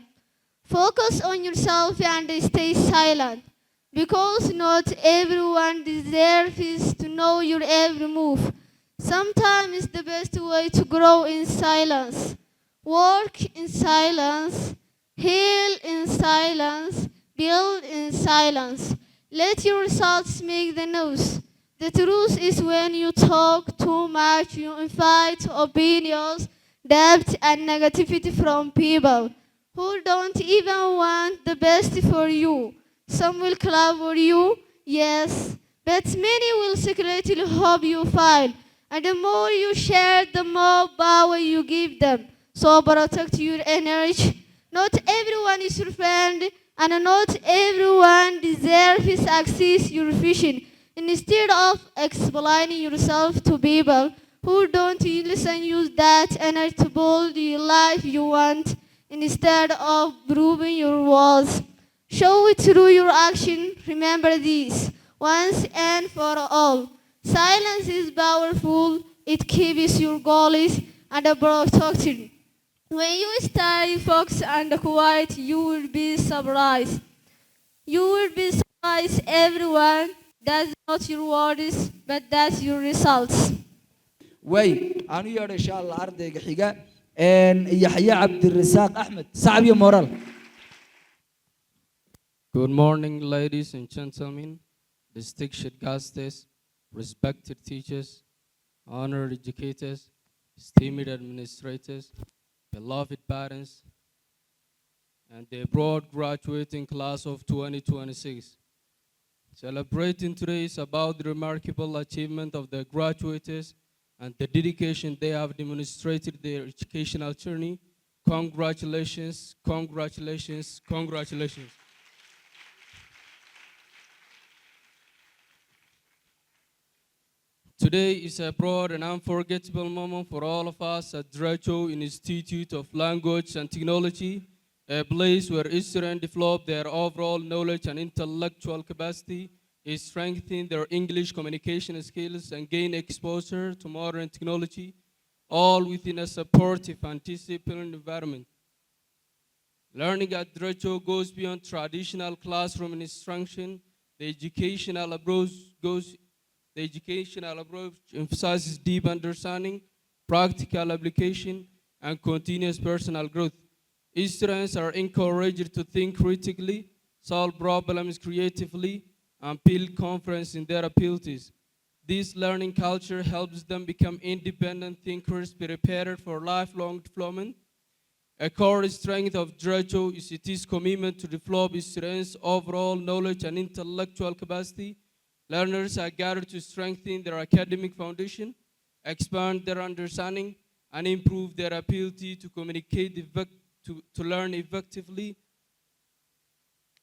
focus on yourself and stay silent, because not everyone deserves to know your every move. Sometimes the best way to grow in silence, work in silence, heal in silence, build in silence. Let your results make the news. The truth is, when you talk too much, you invite opinions, doubt, and negativity from people who don't even want the best for you. Some will clap for you, yes, but many will secretly hope you fail. And the more you share, the more power you give them. So protect your energy. Not everyone is your friend, and not everyone deserves access your vision. Instead of explaining yourself to people who don't listen, use that energy to build the life you want instead of proving your worth. Show it through your action. Remember this once and for all. Silence is powerful. It keeps your goals and protected. When you stay focused and quiet, you will be surprised. You will be surprised, everyone. That's not your words, but that's your results. Way aanu yeedho insha Allah ardayga xiga, Yaxya Cabdirasaaq Axmed. Sacab iyo moral. Good morning, ladies and gentlemen, distinguished guests, respected teachers, honored educators, esteemed administrators, beloved parents, and the broad graduating class of 2026. Celebrating today is about the remarkable achievement of the graduates and the dedication they have demonstrated their educational journey. Congratulations, congratulations, congratulations. Today is a broad and unforgettable moment for all of us at Darajo Institute of Language and Technology, a place where students develop their overall knowledge and intellectual capacity, strengthen their English communication skills, and gain exposure to modern technology, all within a supportive and disciplined environment. Learning at Darajo goes beyond traditional classroom instruction. The educational approach emphasizes deep understanding, practical application, and continuous personal growth. Students are encouraged to think critically, solve problems creatively, and build confidence in their abilities. This learning culture helps them become independent thinkers prepared for lifelong development. A core strength of Darajo is its commitment to develop students' overall knowledge and intellectual capacity. Learners are gathered to strengthen their academic foundation, expand their understanding, and improve their ability to communicate, to learn effectively.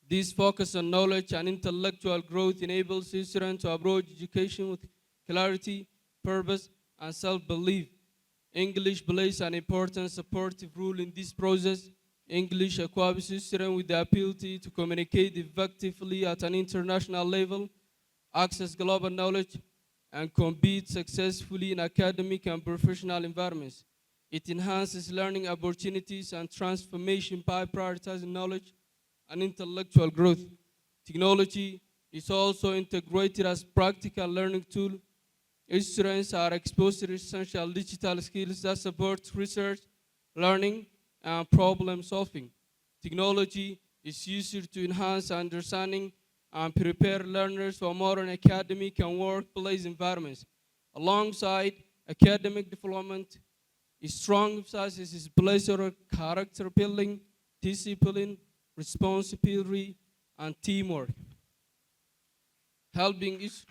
This focus on knowledge and intellectual growth enables students to approach education with clarity, purpose, and self-belief. English plays an important supportive role in this process. English equips students with the ability to communicate effectively at an international level, access global knowledge, and compete successfully in academic and professional environments. It enhances learning opportunities and transformation by prioritizing knowledge and intellectual growth. Technology is also integrated as practical learning tool. Students are exposed to essential digital skills that support research, learning, and problem solving. Technology is used to enhance understanding and prepare learners for modern academic and workplace environments. Alongside academic development, a strong emphasis is placed on character building, discipline, responsibility, and teamwork. Helping is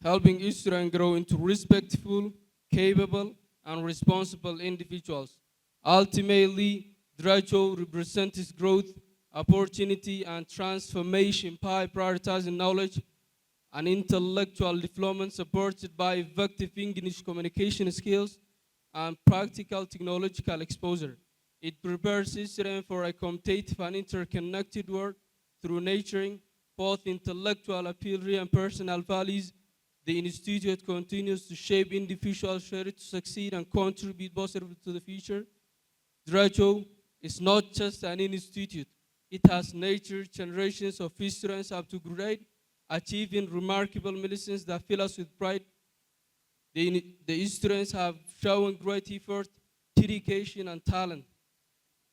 helping students grow into respectful, capable, and responsible individuals. Ultimately, Darajo represents growth, opportunity, and transformation by prioritizing knowledge and intellectual development supported by effective English communication skills and practical technological exposure. It prepares students for a competitive and interconnected world through nurturing both intellectual ability and personal values. The institute continues to shape individuals ready to succeed and contribute positively to the future. Darajo is not just an institute. It has nurtured generations of students up to grade, achieving remarkable milestones that fill us with pride. The students have shown great effort, dedication, and talent,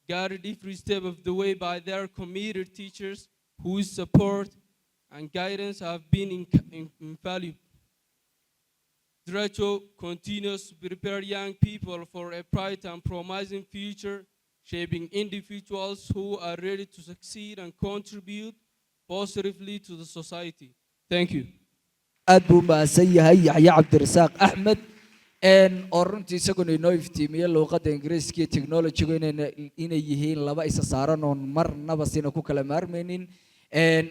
guided every step of the way by their committed teachers whose support and guidance have been invaluable. Darajo continues to prepare young people for a bright and promising future, shaping individuals who are ready to succeed and contribute positively to the society. Thank you. Aad buu u mahadsan yahay Yaxya Cabdirasaaq Axmed oo runtii isaguna inoo iftiimiyey luuqadda Ingiriiska iyo technologygu inay yihiin laba isa saaran oon marnaba sina ku kala maarmaynin,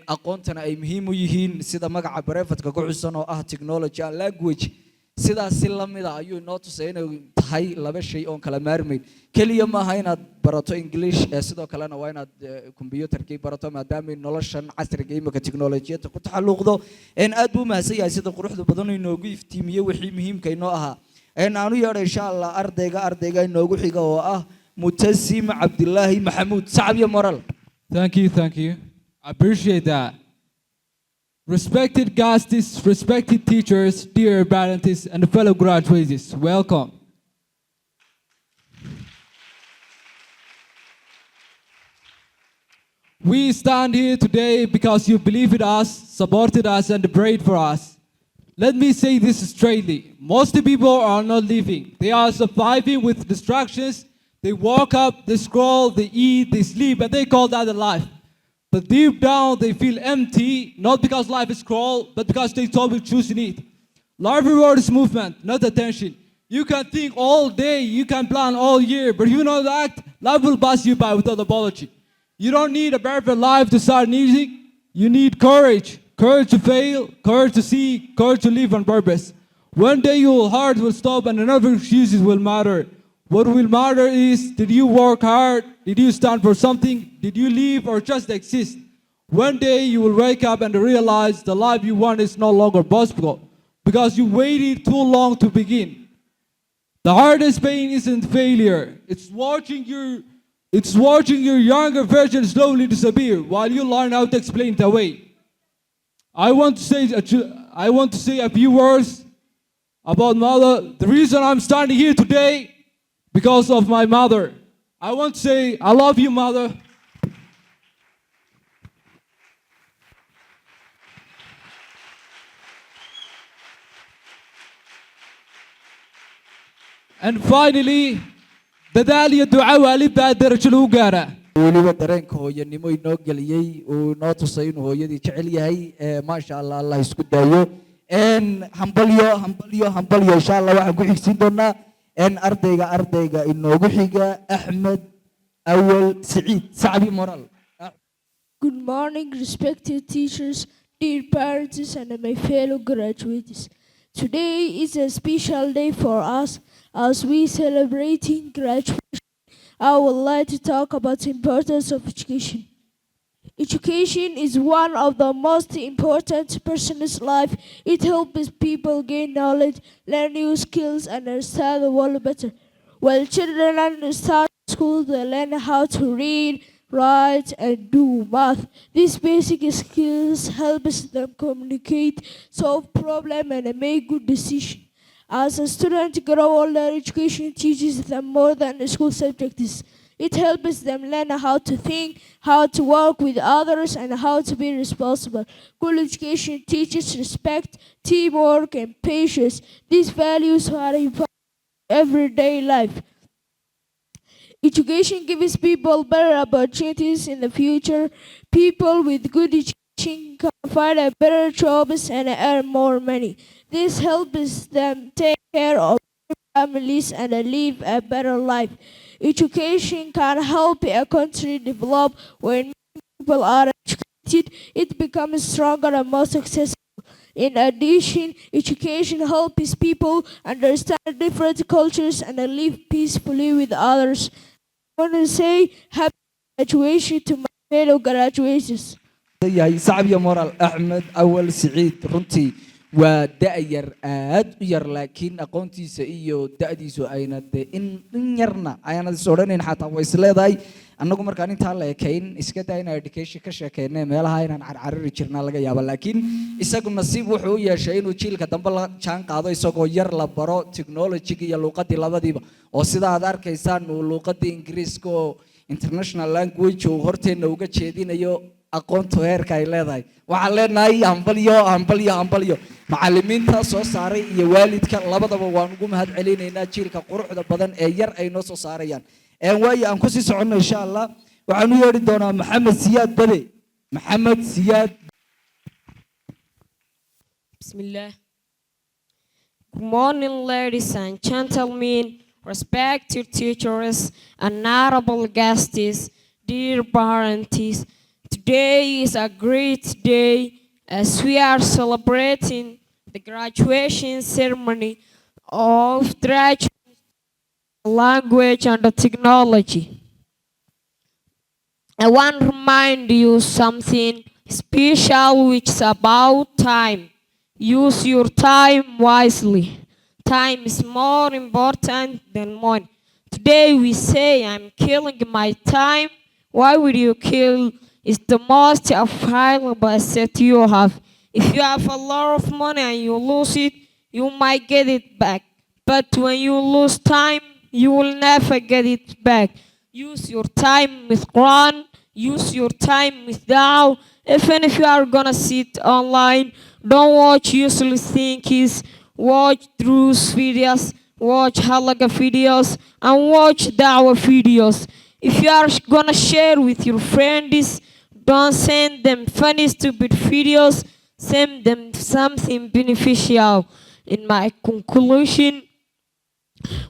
aqoontana ay muhiim u yihiin sida magaca brefatka ku xusan oo ah technology and language. Sidaas si lamida ayuu inoo tusay inay tahay laba shay oon kala maarmayn. Keliya maaha inaad barato English ee sidoo kalena waa inaad computerkii barato, maadaama noloshan casriga imika technolojiyadda ku taxalluqdo. Aad buu u mahadsan yahay sida quruxda badan inoogu iftiimiyey wixii muhiimka inoo ahaa. Aan u yeedho insha Allah ardayga inoogu xiga oo ah Mutasim Cabdilaahi Maxamuud. Sacab iyo moral. Thank you, thank you. I appreciate that. Respected guests, respected teachers, dear parents, and fellow graduates, welcome. We stand here today because you believe in us, supported us, and prayed for us. Let me say this straightly. Most people are not living. They are surviving with distractions. They walk up, they scroll, they eat, they sleep, and they call that a life. But deep down, they feel empty, not because life is cruel, but because they stopped choosing it. Life rewards movement, not attention. You can think all day, you can plan all year, but if you don't act, life will pass you by without apology. You don't need a perfect life to start music. You need courage. Courage to fail, courage to see, courage to live on purpose. One day your heart will stop and none of your excuses will matter. What will matter is, did you work hard? Did you stand for something? Did you live or just exist? One day you will wake up and realize the life you want is no longer possible because you waited too long to begin. The hardest pain isn't failure. It's watching your It's watching your younger version slowly disappear while you learn how to explain it away. I want to say a few words about mother. The reason I'm standing here today because of my mother. I want to say I love you, mother. And finally, dadaal iyo duco waalid baa darajo lagu gaaraa. Weliba dareenka hooyanimo inoo geliyey, uu inoo tusay inuu hooyadii jecel yahay. Maasha Allah, Allah isku daayo. Hambalyo, hambalyo, hambalyo. Insha Allah waxaan ku xigsiin doonaa ardayga inoogu xiga, Axmed Awal Siciid Sacbi Moral. Good morning, respected teachers, dear parents, and my fellow graduates. Today is a special day for us as we celebrating graduation. I would like to talk about the importance of education. Education is one of the most important person's life. It helps people gain knowledge, learn new skills, and understand the world better. While children understand school, they learn how to read, write, and do math. These basic skills helps them communicate, solve problems, and make good decisions. As a student grow older, education teaches them more than the school subjects. It helps them learn how to think, how to work with others, and how to be responsible. Good education teaches respect, teamwork, and patience. These values are important in everyday life. Education gives people better opportunities in the future. People with good education can find a better jobs and earn more money. This helps them take care of their families and live a better life. Education can help a country develop. When people are educated, it becomes stronger and more successful. In addition, education helps people understand different cultures and live peacefully with others. I want to say happy graduation to my fellow graduates. Yahay sacab iyo moral Axmed Awal Siciid. Runtii waa da' yar, aad u yar, laakiin aqoontiisa iyo da'diisu ayna dee in yarna ayaanad is odhanayn, xataa way is leedahay. Annagu markaan intaa la ekayn, iska daa inaan education ka sheekeyne, meelaha inaan carcarari jirnaa laga yaaba, laakiin isagu nasiib wuxuu u yeeshay inuu jiilka dambe la jaan qaado, isagoo yar la baro technology iyo luuqadii labadiiba, oo sida aad arkaysaan uu luuqadii Ingiriiska oo international language uu horteenna uga jeedinayo. Aqoontu heerka ay leedahay. Waxaan leenahay hambalyo, hambalyo, hambalyo. Macallimiinta soo saaray iyo waalidka labadaba waan ugu mahad celinaynaa jiilka quruxda badan ee yar ay noo soo saarayaan. Waayo aan kusii soconno, insha Allah waxaan u yeedhi doonaa Maxamed Siyaad Bade, Maxamed Siyaad. Bismillah. Good morning, ladies and gentlemen, respected teachers, and honorable guests, dear parents. Today is a great day as we are celebrating the graduation ceremony of Darajo Language and Technology. I want to remind you something special, which is about time. Use your time wisely. Time is more important than money. Today we say, "I'm killing my time." Why would you kill? It's the most valuable asset you have. If you have a lot of money and you lose it, you might get it back. But when you lose time, you will never get it back. Use your time with Quran, use your time with Dawah. Even if you are gonna sit online, don't watch useless things. Watch Drus videos, watch Halaqa videos, and watch Dawah videos. If you are gonna share with your friends, don't send them funny, stupid videos. Send them something beneficial. In my conclusion,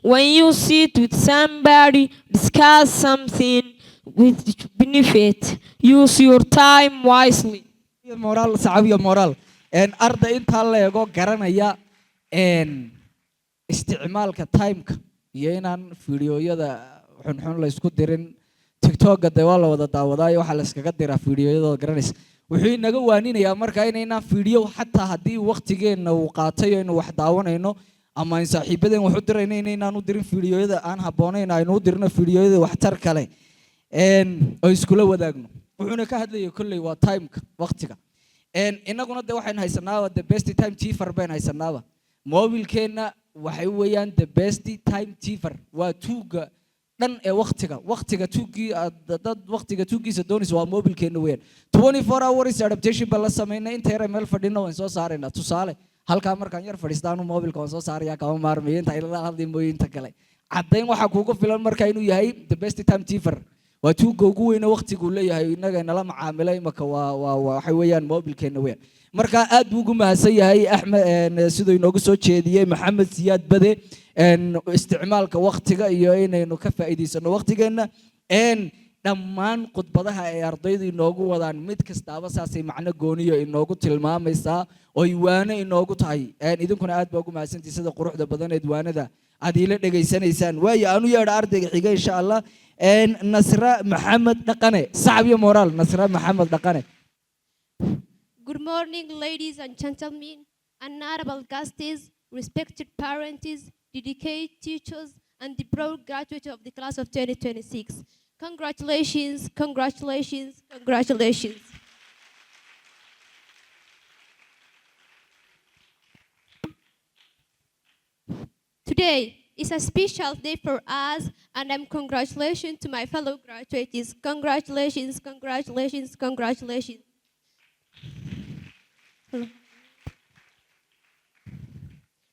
when you sit with somebody, discuss something with benefit. Use your time wisely. Moral, sacab iyo moral. Arday intaa la eego garanaya isticmaalka timeka iyo inaan fiidiyoyada xunxun la isku dirin. TikToka dee waa la wada daawadaayo, waxaa la iskaga diraa fiidiyoyadooda garanaysa. Wuxuu inaga waaninayaa marka inaynaan fiidiyo, xataa haddii waqtigeenna uu qaatay aynu wax daawanayno ama ayn saaxiibadeen wax u dirayno, inaynaan u dirin fiidiyoyada aan habboonayn, aynu u dirno fiidiyoyada waxtar kale. Oo iskula wadaagno. Wuxuuna ka hadlayay kolley waa timeka, waqtiga. Innaguna de waxaynu haysanaaba the best time thief baynu haysanaaba. Mobilkeenna waxay weeyaan the best time thief, waa tuuga dhan ee waqtiga. Waqtiga tuugii aad dad waqtiga tuugiisa doonaysa waa mobilkeenna weeyaan. 24 hours adaptation baan la samaynay. Inta yar meel fadhino waan soo saaraynaa. Tusaale, halkaa markaan yar fadhiistaanu mobilka waan soo saaraya, kama maarmayo inta ila hadli mooyo inta kale. Caddayn waxaa kuugu filan marka inuu yahay the best time thief, waa tuuga ugu weyne waqtiguu leeyahay innaga inala macaamila imaka waa waxay weeyaan mobilkeenna weeyaan. Marka aad buu ugu mahadsan yahay Axmed siduu inoogu soo jeediyey Maxamed Siyaad Bade isticmaalka waqtiga iyo inaynu ka faa'iidaysano waqtigeenna. Dhammaan khudbadaha ay ardaydu inoogu wadaan mid kastaaba saasay macno gooniyo inoogu tilmaamaysaa oy waano inoogu tahay. Idinkuna aad baa ugu mahadsantihi sida quruxda badaneed waanada aad iila dhegaysanaysaan. Waayo, aanu yeedha ardayga xiga insha Allah, Nasra Maxamed Dhaqane. Sacab iyo moraal, Nasra Maxamed Dhaqane. Good morning, ladies and gentlemen, honorable guests, respected parents, dedicated teachers, and the proud graduate of the class of 2026. Congratulations, congratulations, congratulations. Today is a special day for us, and I'm congratulations to my fellow graduates. Congratulations, congratulations, congratulations. Hello.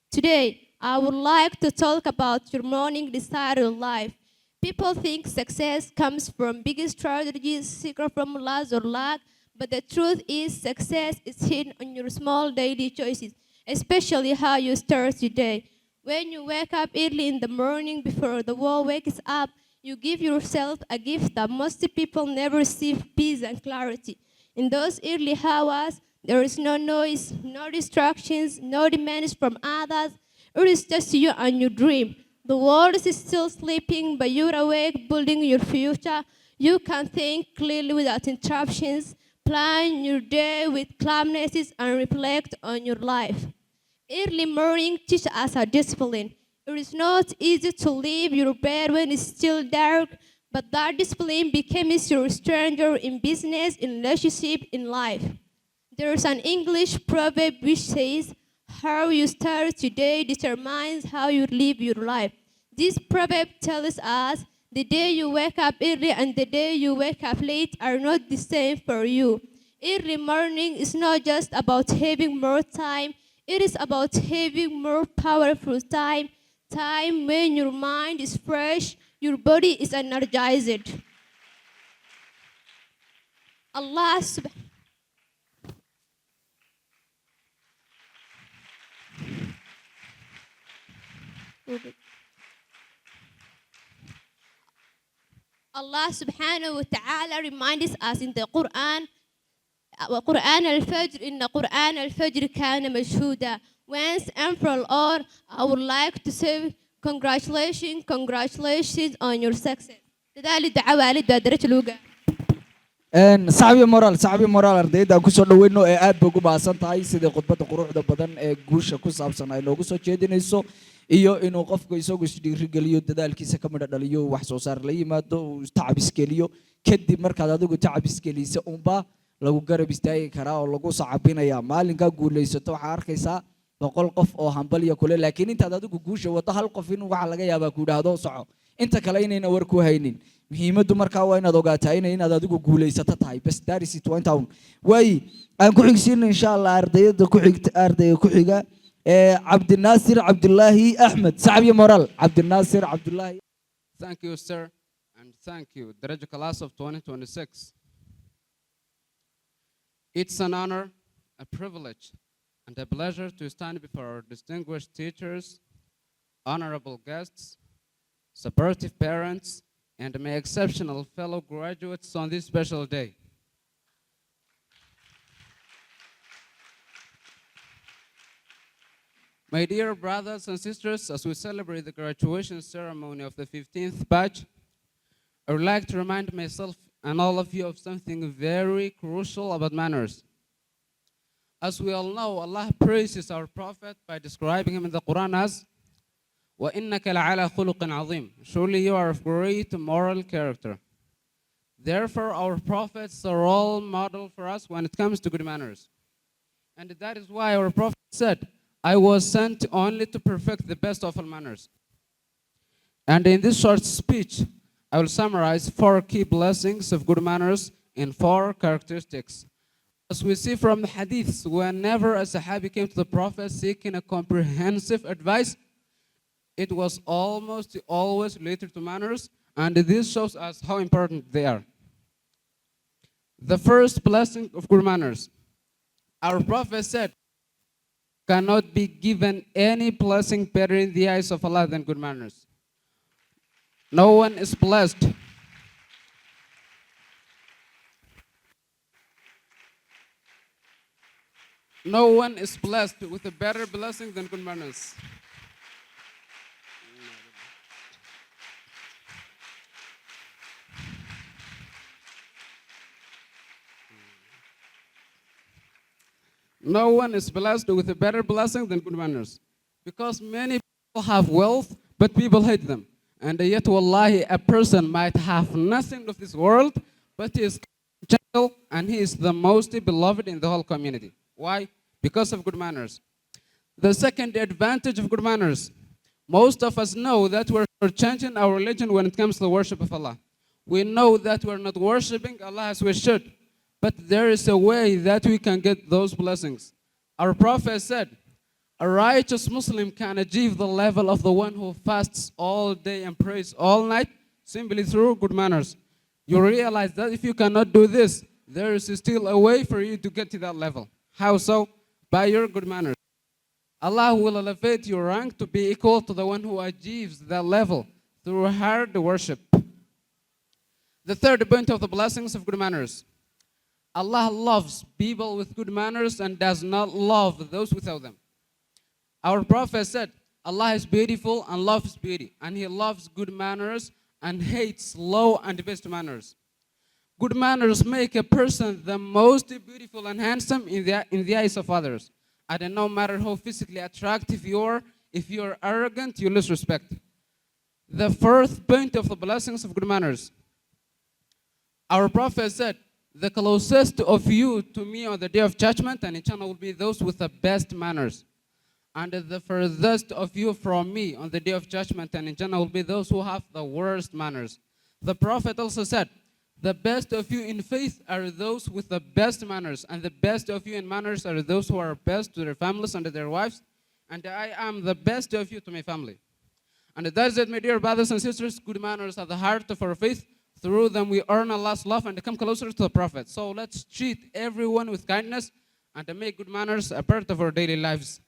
Today, I would like to talk about your morning desire in life. People think success comes from big strategies, secret formulas, or luck, but the truth is success is hidden on your small daily choices, especially how you start your day. When you wake up early in the morning before the world wakes up, you give yourself a gift that most people never receive: peace and clarity. In those early hours, there is no noise, no distractions, no demands from others. It is just you and your dream. The world is still sleeping, but you're awake, building your future. You can think clearly without interruptions, plan your day with calmness, and reflect on your life. Early morning teach us a discipline. It is not easy to leave your bed when it's still dark, but that discipline becomes your stranger in business, in relationship, in life. There is an English proverb which says, "How you start today determines how you live your life." This proverb tells us the day you wake up early and the day you wake up late are not the same for you. Early morning is not just about having more time, it is about having more powerful time, time when your mind is fresh, your body is energized. Allah subhanahu wa ta'ala reminds us in the Quran, وقرآن الفجر إن قرآن الفجر كان مشهودا. Once and for all, I would like to say congratulations, congratulations on your success. Dadaali duca waalid baa darajo lagu gaaro. Sacab iyo moraal, sacab iyo moraal ardayda aan kusoo dhaweyno ee aad bay ugu mahadsan tahay sidii khudbadda quruxda badan ee guusha ku saabsan ay noogu soo jeedinayso, iyo inuu qofku isagu isdhiirigeliyo, dadaalkiisa ka midho dhaliyo, wax soo saar la yimaado, uu tacab isgeliyo. Kadib markaad adigu tacab isgelisa unbaa lagu garab istaagi karaa oo lagu sacabinaya. Maalinkaa guulaysato waxaa arkaysaa 100 qof oo hambalya kule, laakiin intaad adigu guusha wado hal qof inuu waxaa laga yaabaa ku yidhaahdo soco, inta kale inayna war ku haynin. Muhiimaddu markaa waa inaad ogaataa inaad adigu guulaysato tahay. Bas, that is it, waa intaa un. Waayi, aan ku xigsiino insha Allah ardayda ku xigta, ardayga ku xiga ee Cabdinaasir Cabdulaahi Axmed. Sacab iyo moraal, Cabdinaasir Cabdulaahi. Thank you, sir, and thank you, Darajo class of 2026. It's an honor, a privilege, and a pleasure to stand before our distinguished teachers, honorable guests, supportive parents, and my exceptional fellow graduates on this special day. My dear brothers and sisters, as we celebrate the graduation ceremony of the 15th batch, I would like to remind myself and all of you of something very crucial about manners. As we all know, Allah praises our Prophet by describing him in the Quran as وَإِنَّكَ لَعَلَى خُلُقٍ عَظِيمٍ. Surely you are of great moral character. Therefore, our prophets are role model for us when it comes to good manners. And that is why our prophet said, "I was sent only to perfect the best of all manners." And in this short speech, I will summarize four key blessings of good manners in four characteristics. As we see from the hadiths, whenever a Sahabi came to the Prophet seeking a comprehensive advice, it was almost always related to manners, and this shows us how important they are. The first blessing of good manners. Our Prophet said, "Cannot be given any blessing better in the eyes of Allah than good manners." No one is blessed. No one is blessed with a better blessing than good manners. No one is blessed with a better blessing than good manners. Because many people have wealth, but people hate them. And yet, wallahi, a person might have nothing of this world, but he is gentle and he is the most beloved in the whole community. Why? Because of good manners. The second advantage of good manners: most of us know that we're changing our religion when it comes to the worship of Allah. We know that we're not worshiping Allah as we should, but there is a way that we can get those blessings. Our Prophet said, "A righteous Muslim can achieve the level of the one who fasts all day and prays all night simply through good manners." You realize that if you cannot do this, there is still a way for you to get to that level. How so? By your good manners. Allah will elevate your rank to be equal to the one who achieves that level through hard worship. The third point of the blessings of good manners. Allah loves people with good manners and does not love those without them. Our Prophet said, "Allah is beautiful and loves beauty, and He loves good manners and hates low and debased manners." Good manners make a person the most beautiful and handsome in the eyes of others. And no matter how physically attractive you are, if you are arrogant, you lose respect. The fourth point of the blessings of good manners. Our Prophet said, "The closest of you to me on the Day of Judgment and in Jannah will be those with the best manners. And the furthest of you from me on the Day of Judgment and in Jannah will be those who have the worst manners." The Prophet also said, "The best of you in faith are those with the best manners, and the best of you in manners are those who are best to their families and to their wives, and I am the best of you to my family." And that is it, my dear brothers and sisters. Good manners are the heart of our faith. Through them, we earn Allah's love and come closer to the Prophet. So let's treat everyone with kindness and make good manners a part of our daily lives.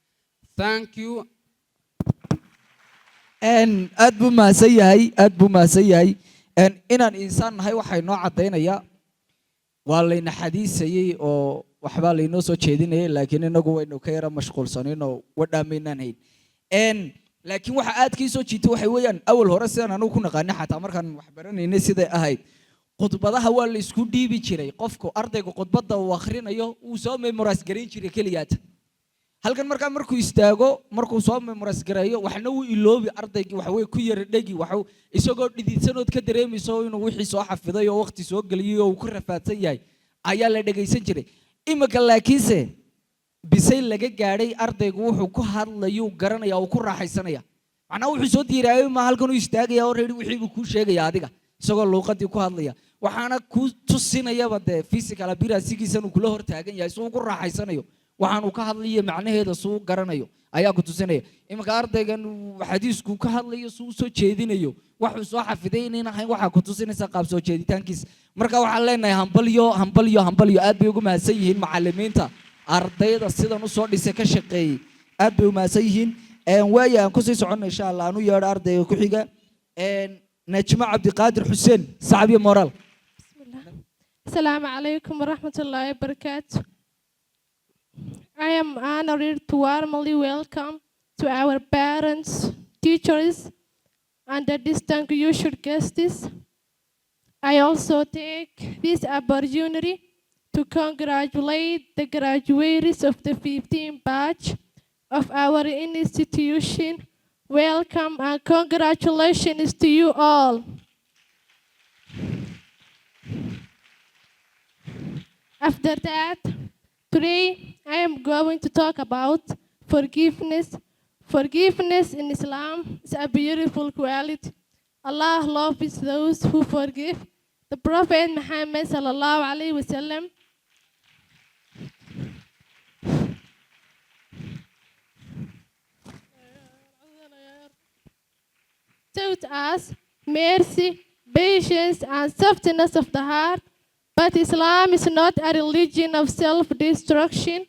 Thank you. Aad buu mahadsan yahay, aad buu mahadsan yahay. Inaan insaan nahay waxay noo caddaynayaa waa layna xadiisayey oo waxbaa laynoo soo jeedinayay, laakiin inagu waynu ka yara mashquulsanayn oo wadhaamaynaan hayn. Laakiin waxa aad kii soo jiitay waxay weeyaan, awal hore sidaan anugu ku naqaanay, xataa markaan wax baranaynay, siday ahayd khudbadaha waa la isku dhiibi jiray. Qofku ardaygu khudbadda uu akhrinayo wuu soo memorize garayn jiray keliyaata. Halkan markaa markuu istaago, markuu soo memorize gareeyo, waxna wuu iloobi ardaygii, waxa weye ku yara dhegi, waxa isagoo dhididsanood ka dareemayso inuu wixii soo xafiday oo waqti soo geliyey oo uu ku rafaadsan yahay ayaa la dhegaysan jiray. Imika laakiinse bisay laga gaadhay, ardaygu wuxuu ku hadlayuu garanaya, uu ku raaxaysanaya. Macnaha wuxuu soo diiraayay ma halkan uu istaagaya oo reeri wixii buu kuu sheegaya adiga isagoo luuqadii ku hadlaya. Waxaana kuu tusinayaba dee physical appearance-giisan uu kula hor taagan yahay, si uu ku raaxaysanayo waxaan uu ka hadlayo, macnaheeda suu garanayo ayaa ku tusinaya. Iminka ardaygan uu xadiisku ka hadlayo, suu soo jeedinayo, waxuu soo xafiday inayn ahayn waxaa ku tusinaysa qaab soo jeeditaankiisa. Marka waxaan leenahay hambalyo, hambalyo, hambalyo. Aad bay ugu mahadsan yihiin macallimiinta ardayda sidan usoo dhisay, ka shaqeeyey, aad bay u mahadsan yihiin. Waaya, aan kusii soconno insha Allah. Aan u yeedho ardayga ku xiga, Najmo Cabdiqaadir Xuseen, sacab iyo moraal. Assalamu alaikum wa rahmatullahi wa barakatuh. I am honored to warmly welcome to our parents, teachers, and the distinguished guests. I also take this opportunity to congratulate the graduates of the 15th batch of our institution. Welcome and congratulations to you all. After that, today I am going to talk about forgiveness. Forgiveness in Islam is a beautiful quality. Allah loves those who forgive. The Prophet Muhammad sallallahu alaihi wasallam taught us mercy, patience, and softness of the heart. But Islam is not a religion of self-destruction.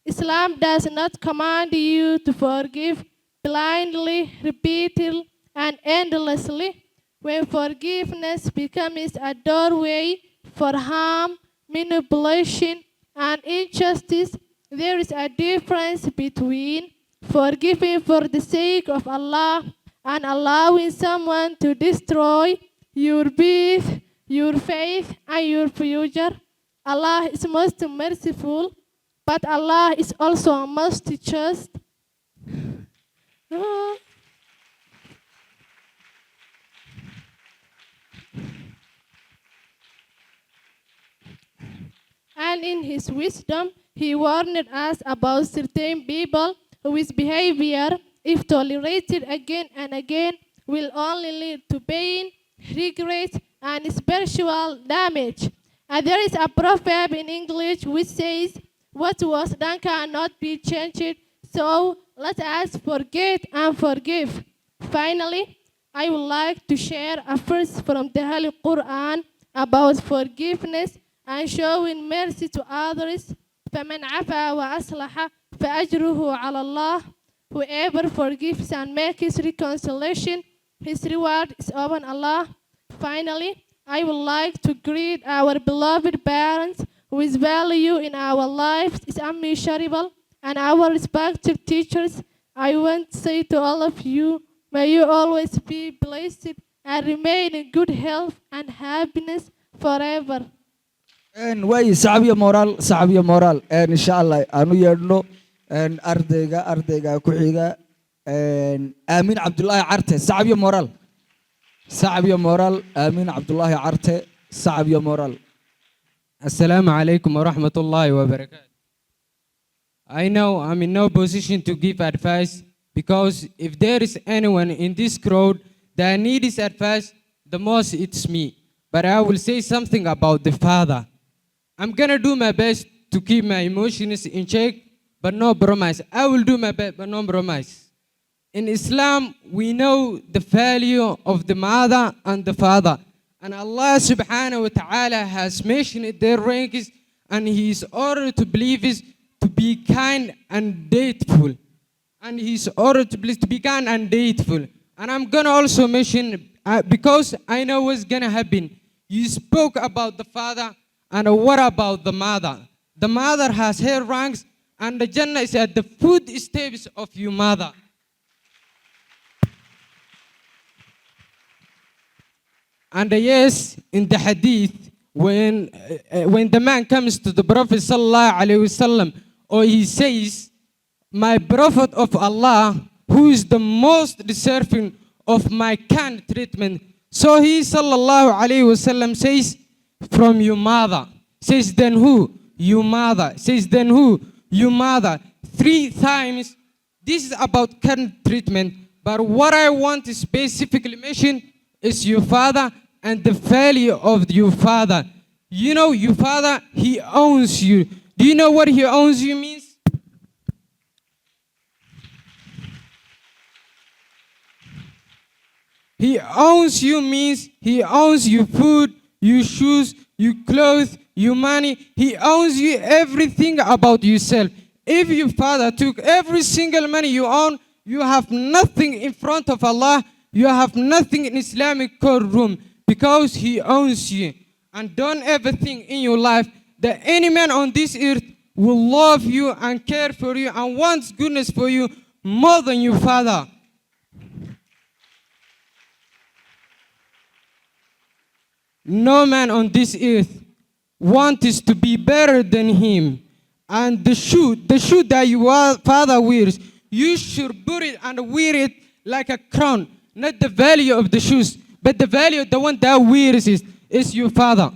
Islam does not command you to forgive blindly, repeatedly, and endlessly. When forgiveness becomes a doorway for harm, manipulation, and injustice, there is a difference between forgiving for the sake of Allah and allowing someone to destroy your peace, your faith, and your future. Allah is most merciful, but Allah is also most just. Ah. And in his wisdom, he warned us about certain people whose behavior, if tolerated again and again, will only lead to pain, regret, and spiritual damage. And there is a proverb in English which says, "What was done cannot be changed, so let us forget and forgive." Finally, I would like to share a verse from the Holy Quran about forgiveness and showing mercy to others. فمن عفا وأصلح فأجره على الله. Whoever forgives and makes reconciliation, his reward is upon Allah. Finally, I would like to greet our beloved parents whose value in our lives is immeasurable, and our respected teachers. I want to say to all of you, may you always be blessed and remain in good health and happiness forever. Waayi, sacab iyo moraal, sacab iyo moraal. Insha Allah aanu yeedhno ardayga ku xiga, Aamin Cabdulaahi Carte. Sacab iyo moraal, sacab iyo moraal. Aamin Cabdulaahi Carte, sacab iyo moraal. Assalamu alaikum wa rahmatullahi wa barakatuh. I know I'm in no position to give advice because if there is anyone in this crowd that needs advice, the most it's me. But I will say something about the father. I'm gonna do my best to keep my emotions in check, but no promise. I will do my best, but no promise. In Islam, we know the value of the mother and the father. And Allah subhanahu wa ta'ala has mentioned their ranks, and He is ordered to believe is to be kind and dutiful. And He's ordered to believe to be kind and dutiful. And I'm gonna also mention, because I know what's gonna happen. You spoke about the father, and what about the mother? The mother has her ranks, and the Jannah is at the footsteps of your mother. And yes, in the hadith, when the man comes to the Prophet sallallahu alaihi wasallam, or he says, "My Prophet of Allah, who is the most deserving of my kind treatment?" So he sallallahu alaihi wasallam says, "From your mother." Says, "Then who?" "Your mother." Says, "Then who?" "Your mother." Three times. This is about kind treatment. But what I want to specifically mention is your father and the value of your father. You know, your father, he owns you. Do you know what he owns you means? He owns you means he owns your food, your shoes, your clothes, your money. He owns you everything about yourself. If your father took every single money you own, you have nothing in front of Allah. You have nothing in Islamic courtroom because he owns you. And don't ever think in your life that any man on this earth will love you and care for you and wants goodness for you more than your father. No man on this earth wants to be better than him. And the shoe that your father wears, you should put it and wear it like a crown. Not the value of the shoes, but the value of the one that wears it is your father.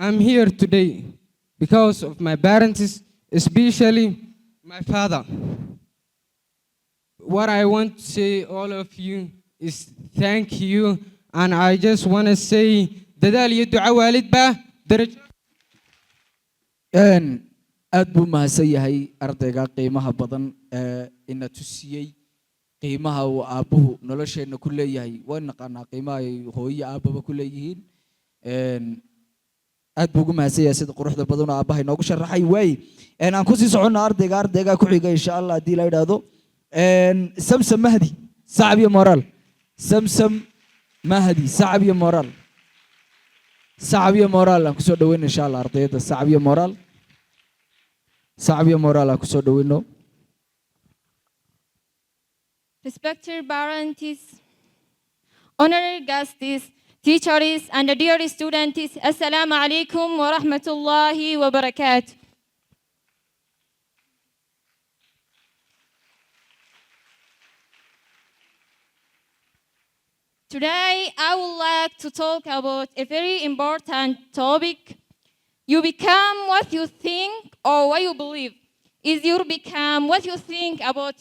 I'm here today because of my parents, especially my father. What I want to say all of you is thank you, and I just want to say dadaal iyo duco waalid baa darajo. Aad buu mahadsan yahay ardayga qiimaha badan ee ina tusiyey qiimaha uu aabbuhu nolosheenna ku leeyahay. Waan naqaanaa qiimaha ay hooyo aabbaba ku leeyihiin. Aad buu ugu mahadsan yahay sida quruxda badan oo aabbaha inoogu sharaxay. Waay, aan kusii soconno ardayga ku xiga, insha Allah, haddii la idhaahdo. Samsam Mahdi, sacab iyo moraal. Samsam Mahdi, sacab iyo moraal, sacab iyo moraal. Aan kusoo dhaweyno, insha Allah, ardayda. Sacab iyo moraal, sacab iyo moraal aan kusoo dhaweyno. Respected parents, honorary guests, teachers, and dear students, Assalamu alaikum wa rahmatullahi wa barakatuh. Today, I would like to talk about a very important topic. You become what you think or what you believe. Is you become what you think about.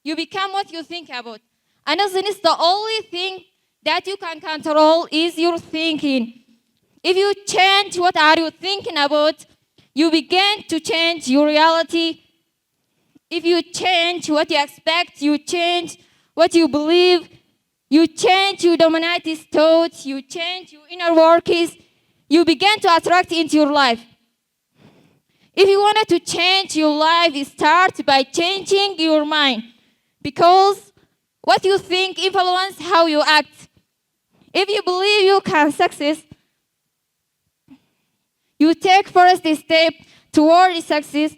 You become what you think about. And it's the only thing that you can control is your thinking. If you change what are you thinking about, you begin to change your reality. If you change what you expect, you change what you believe, you change your dominating thoughts, you change your inner workings, you begin to attract into your life. If you wanted to change your life, start by changing your mind. Because what you think influence how you act. If you believe you can success, you take first step toward success.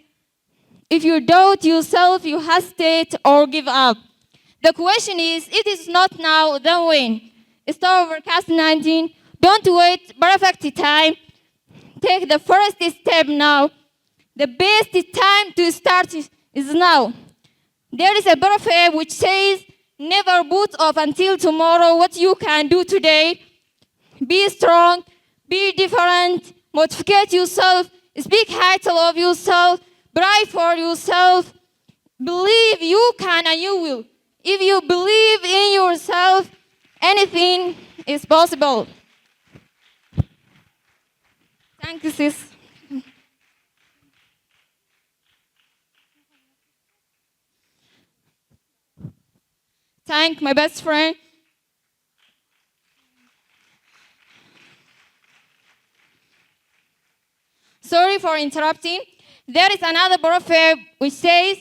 If you doubt yourself, you hesitate or give up. The question is, it is not now, then when? Stop overcast 19. Don't wait perfect time. Take the first step now. The best time to start is now. There is a proverb which says, never put off until tomorrow what you can do today. Be strong, be different, motivate yourself, speak highly of yourself, pray for yourself. Believe you can and you will. If you believe in yourself, anything is possible. Thank you, sis. Thank my best friend. Sorry for interrupting. There is another proverb which says,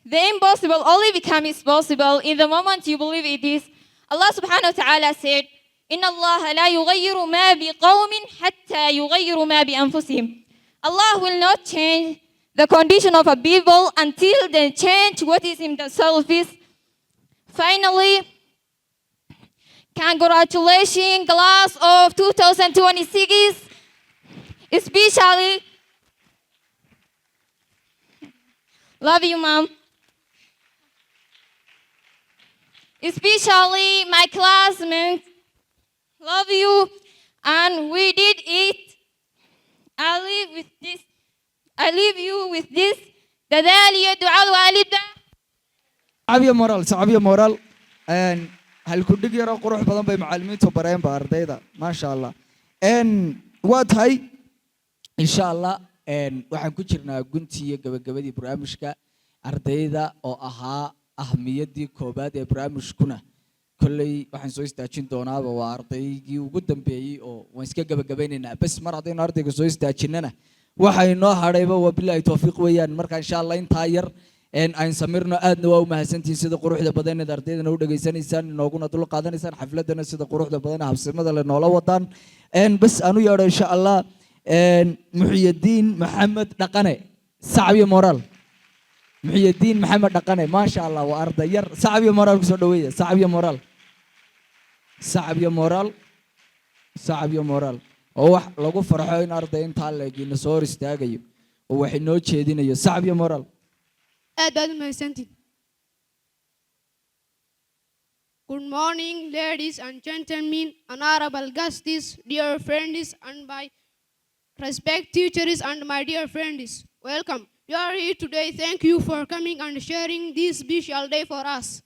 the impossible only becomes possible in the moment you believe it is. Allah subhanahu wa ta'ala said, إن الله لا يغير ما بقوم حتى يغيروا ما بأنفسهم. Allah will not change the condition of a people until they change what is in themselves. Finally, congratulations, class of 2026, especially, love you, Mom. Especially my classmates, love you, and we did it. I leave with this. I leave you with this. Dadaal iyo ducada waalida. Sacab iyo moraal, sacab iyo moraal. Halkudhig yaroo qurux badan bay macallimiintu bareen ba ardayda, maasha Allah. Waa tahay, insha Allah, waxaan ku jirnaa guntii iyo gabagabadii barnaamijka ardayda oo ahaa ahmiyaddii koobaad ee barnaamijkuna. Kolley waxaan soo istaajin doonaaba waa ardaygii ugu dambeeyey oo waan iska gabagabaynaynaa. Bes, mar haddaynu ardayga soo istaajinana, waxa inoo hadhayba waa bilaahi tawfiiq weeyaan. Marka, insha Allah, intaa yar ayn samirno. Aadna waa u mahadsantihiin sida quruxda badan eed ardaydana u dhegaysanaysaan, inooguna dul qaadanaysaan xafladana, sida quruxda badan habsimada le noola wadaan. Bes, aan u yeedho, insha Allah, Muxiyadiin Maxamed Dhaqane. Sacab iyo moraal, Muxiyadiin Maxamed Dhaqane, maasha Allah, waa arday yar. Sacab iyo moraal kusoo dhaweeya. Sacab iyo moraal, sacab iyo moraal, sacab iyo moraal. Oo wax lagu farxo in arday intaa leegina soo hor istaagayo oo wax inoo jeedinayo. Sacab iyo moraal. Aad baad u mahadsantihin. Good morning, ladies and gentlemen, honorable guests, dear friends, and my Respect teachers and my dear friends. Welcome. You are here today. Thank you for coming and sharing this special day for us.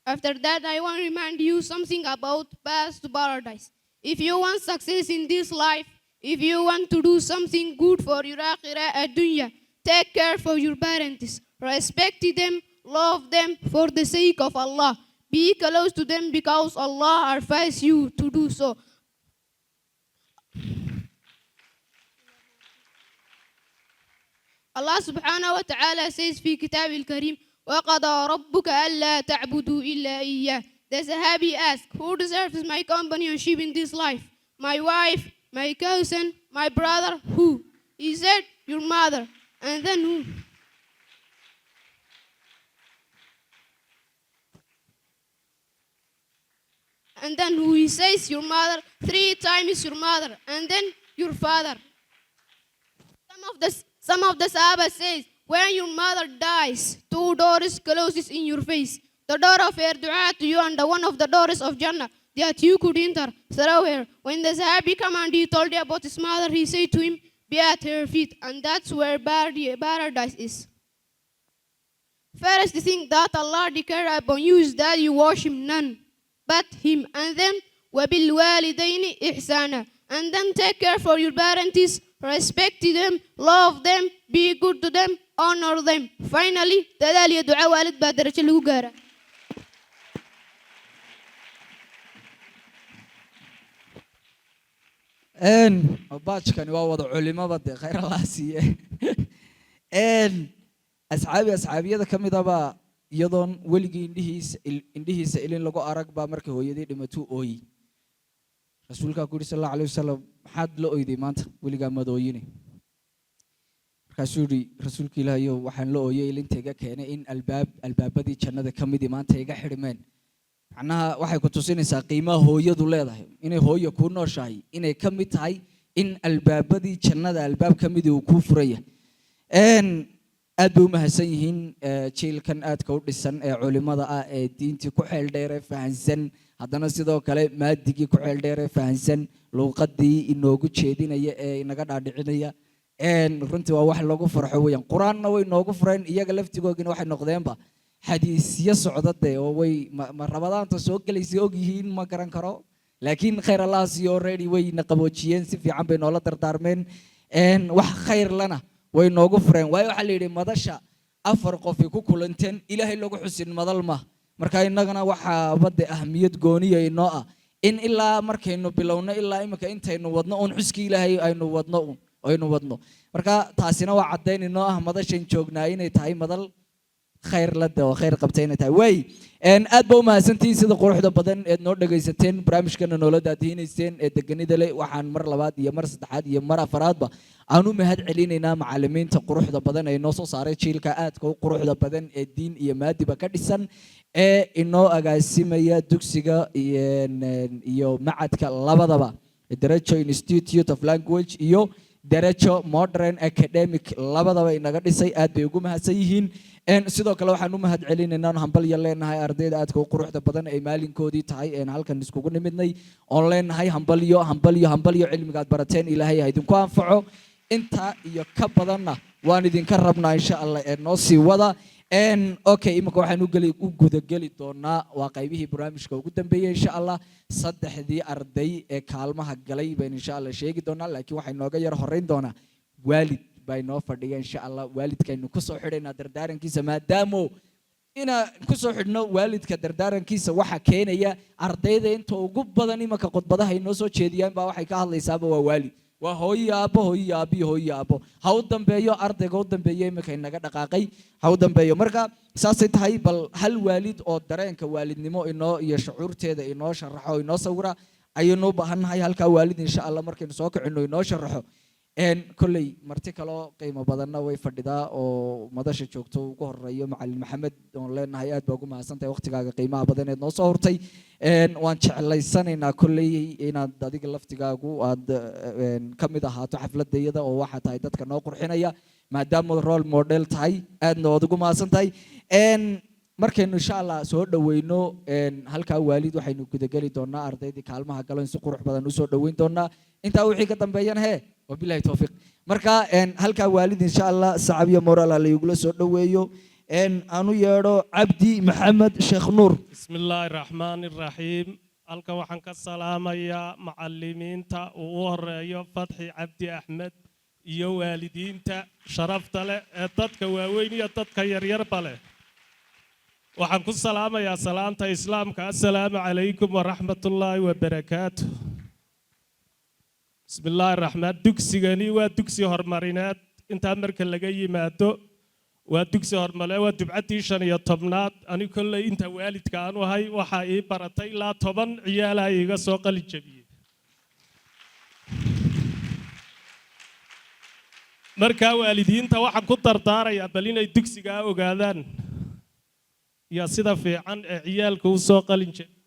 After that, I want to remind you something about path to paradise. If you want success in this life, if you want to do something good for your akhirah dunya, take care for your parents, respect them, love them for the sake of Allah. Be close to them because Allah advises you to do so. Allah subhanahu wa ta'ala says في كتاب الكريم وقضى ربك ألا تعبدوا إلا إياه. The Sahabi asked, "Who deserves my companionship in this life? My wife, my cousin, my brother, who?" He said, "Your mother." And then who? And then who? He says, "Your mother," three times your mother, and then your father. Some of the Sahaba says, when your mother dies, two doors closes in your face. The door of her dua to you and the one of the doors of Jannah that you could enter through her. When the Sahabi come and he told about his mother, he said to him, "Be at her feet," and that's where paradise is. First thing that Allah declared upon you is that you worship none but Him, and then وَبِالْوَالِدَيْنِ إِحْسَانًا, and then take care for your parents, respect them, love them, be good to them, honor them. Finally, dadaal iyo duco waalid baa darajo lagu gaaraa. Baajkani waa wada culimaba dee, khayr Allah siiye. Asxaabi asxaabiyada ka midaba iyadoon weligii indhihiisa ilin lagu arag baa markii hooyadii dhimatuu ooyey. Rasuulkaa ku yidhi sal Allahu alayhi wasalam, "Maxaad la oyday maanta? Weligaa madooyine." Markaasuu yidhi, "Rasuulka Ilaahayow, waxaan la ooyey, ilinta iga keenay in albaab albaabadii jannada ka midii maanta iga xidhmeen." Macnaha waxay ku tusinaysaa qiimaha hooyadu leedahay, inay hooyo kuu nooshahay, inay ka mid tahay in albaabadii jannada albaab ka midii uu kuu furaya. Aad bay u mahadsan yihiin jiilkan aadka u dhisan ee culimada ah ee diintii ku xeel dheere fahansan, haddana sidoo kale maadigii ku xeel dheere fahansan, luuqadii inoogu jeedinaya ee inaga dhaadhicinaya. Runtii waa wax lagu farxo weeyaan. Qur-aanna way noogu fureen, iyaga laftigoogina waxay noqdeenba xadiisyo socda dee, oo way ma Ramadaanta soo gelaysa og yihiin, ma garan karo, laakiin khayr Allah siiyo, already wayna qaboojiyeen, si fiican bay noola dardaarmeen. Wax khayr lana way noogu fureen, waayo waxaa la yidhi madasha afar qofi ku kulanteen Ilaahay lagu xusin madal ma. Marka innagana waxaaba de ahmiyad gooniya inoo ah in ilaa markaynu bilowno ilaa imika intaynu wadno uun xuskii Ilaahay aynu wadno uun aynu wadno. Marka taasina waa caddayn inoo ah madashan joognaa inay tahay madal khayr la de oo khayr qabtay inay tahay way. Aad ba u mahadsantihiin sida quruxda badan eed noo dhagaysateen, barnaamijkana noola daadihineyseen ee deganida le. Waxaan mar labaad iyo mar saddexaad iyo mar afaraadba aan u mahad celinaynaa macalimiinta quruxda badan ee inoo soo saaray jiilka aadka u quruxda badan ee diin iyo maadiba ka dhisan ee inoo agaasimaya dugsiga iyo macadka labadaba, Darajo Institute of Language iyo Darajo Modern Academic, labadaba inaga dhisay. Aad bay ugu mahadsan yihiin. Sidoo kale waxaan u mahad celinaynaa, hambalya leenahay ardayda aadka u quruxda badan ay maalinkoodii tahay een halkan iskugu nimidnay, oon leenahay hambalyo, hambalyo, hambalyo. Cilmigaad barateen Ilaahay ha idinku anfaco, intaa iyo ka badanna waan idinka rabnaa insha Allah ee noo sii wada. Okay, imika waxaan u gudageli doonaa waa qaybihii barnaamijka ugu dambeeyey insha Allah. Saddexdii arday ee kaalmaha galay baynu insha Allah sheegi doonaa, laakiin waxay nooga yar horeyn doonaa waalid baa inoo fadhiya insha Allah. Waalidkaynu kusoo xidhaynaa dardaarankiisa, maadaamo inaan kusoo xidhno waalidka dardaarankiisa waxa keenaya ardayda inta ugu badan imanka khudbadaha inoo soo jeediyaan baa waxay ka hadlaysaaba waa waalid, waa hooyo, aabbo, hooyo, aabbiyo, hooyo, aabbo. Ha u dambeeyo ardayga u dambeeyo iminka inaga dhaqaaqay, ha u dambeeyo. Marka saasay tahay, bal hal waalid oo dareenka waalidnimo inoo iyo shucuurteeda inoo sharaxo, inoo sawira ayaynu u baahannahay. Halkaa waalid insha Allah markaynu soo kicino inoo sharaxo. Kolley marti kaloo qiimo badanna way fadhidaa oo madasha joogto, ugu horeeyo macalin Maxamed, oon leenahay aad baa ugu mahadsantahay waqtigaaga qiimaha badan eed noo soo hurtay. Waan jeclaysanaynaa kolley inaad adiga laftigaagu aad ka mid ahaato xafladda iyada, oo waxaa tahay dadka noo qurxinaya maadaama role model tahay, aadna waad ugu mahadsan tahay. Markaynu insha Allah soo dhaweyno halkaa waalid, waxaynu gudageli doonaa ardaydii kaalmaha galo in si qurux badan usoo dhaweyn doonaa. Intaa wixii ka dambeeyana hee, wabilahi towfiiq. Marka halkaa waalid, insha Allah, sacab iyo moral ha laygula soo dhaweeyo. Aanu yeedho Cabdi Maxamed Sheekh Nuur. بسم الله الرحمن الرحيم. Halkan waxaan ka salaamayaa macalimiinta uu u horeeyo Fatxi Cabdi Axmed iyo waalidiinta sharafta leh ee dadka waaweyn iyo dadka yaryarba leh. Waxaan ku salaamayaa salaanta Islaamka: assalaamu calaykum waraxmatullaahi wabarakaatu. Bismi illaahi raxmaan. Dugsigani waa dugsi horumarineed. Intaa marka laga yimaado, waa dugsi horumare, waa dufcaddii 15aad. Ani kolley inta waalidka aan u ahay, waxaa ii baratay ilaa 10 ciyaalaha iiga soo qalin jabiyey. Markaa waalidiinta waxaan ku dardaarayaa bal inay dugsigaa ogaadaan iyo sida fiican ee ciyaalka u soo qalin jabiyeen.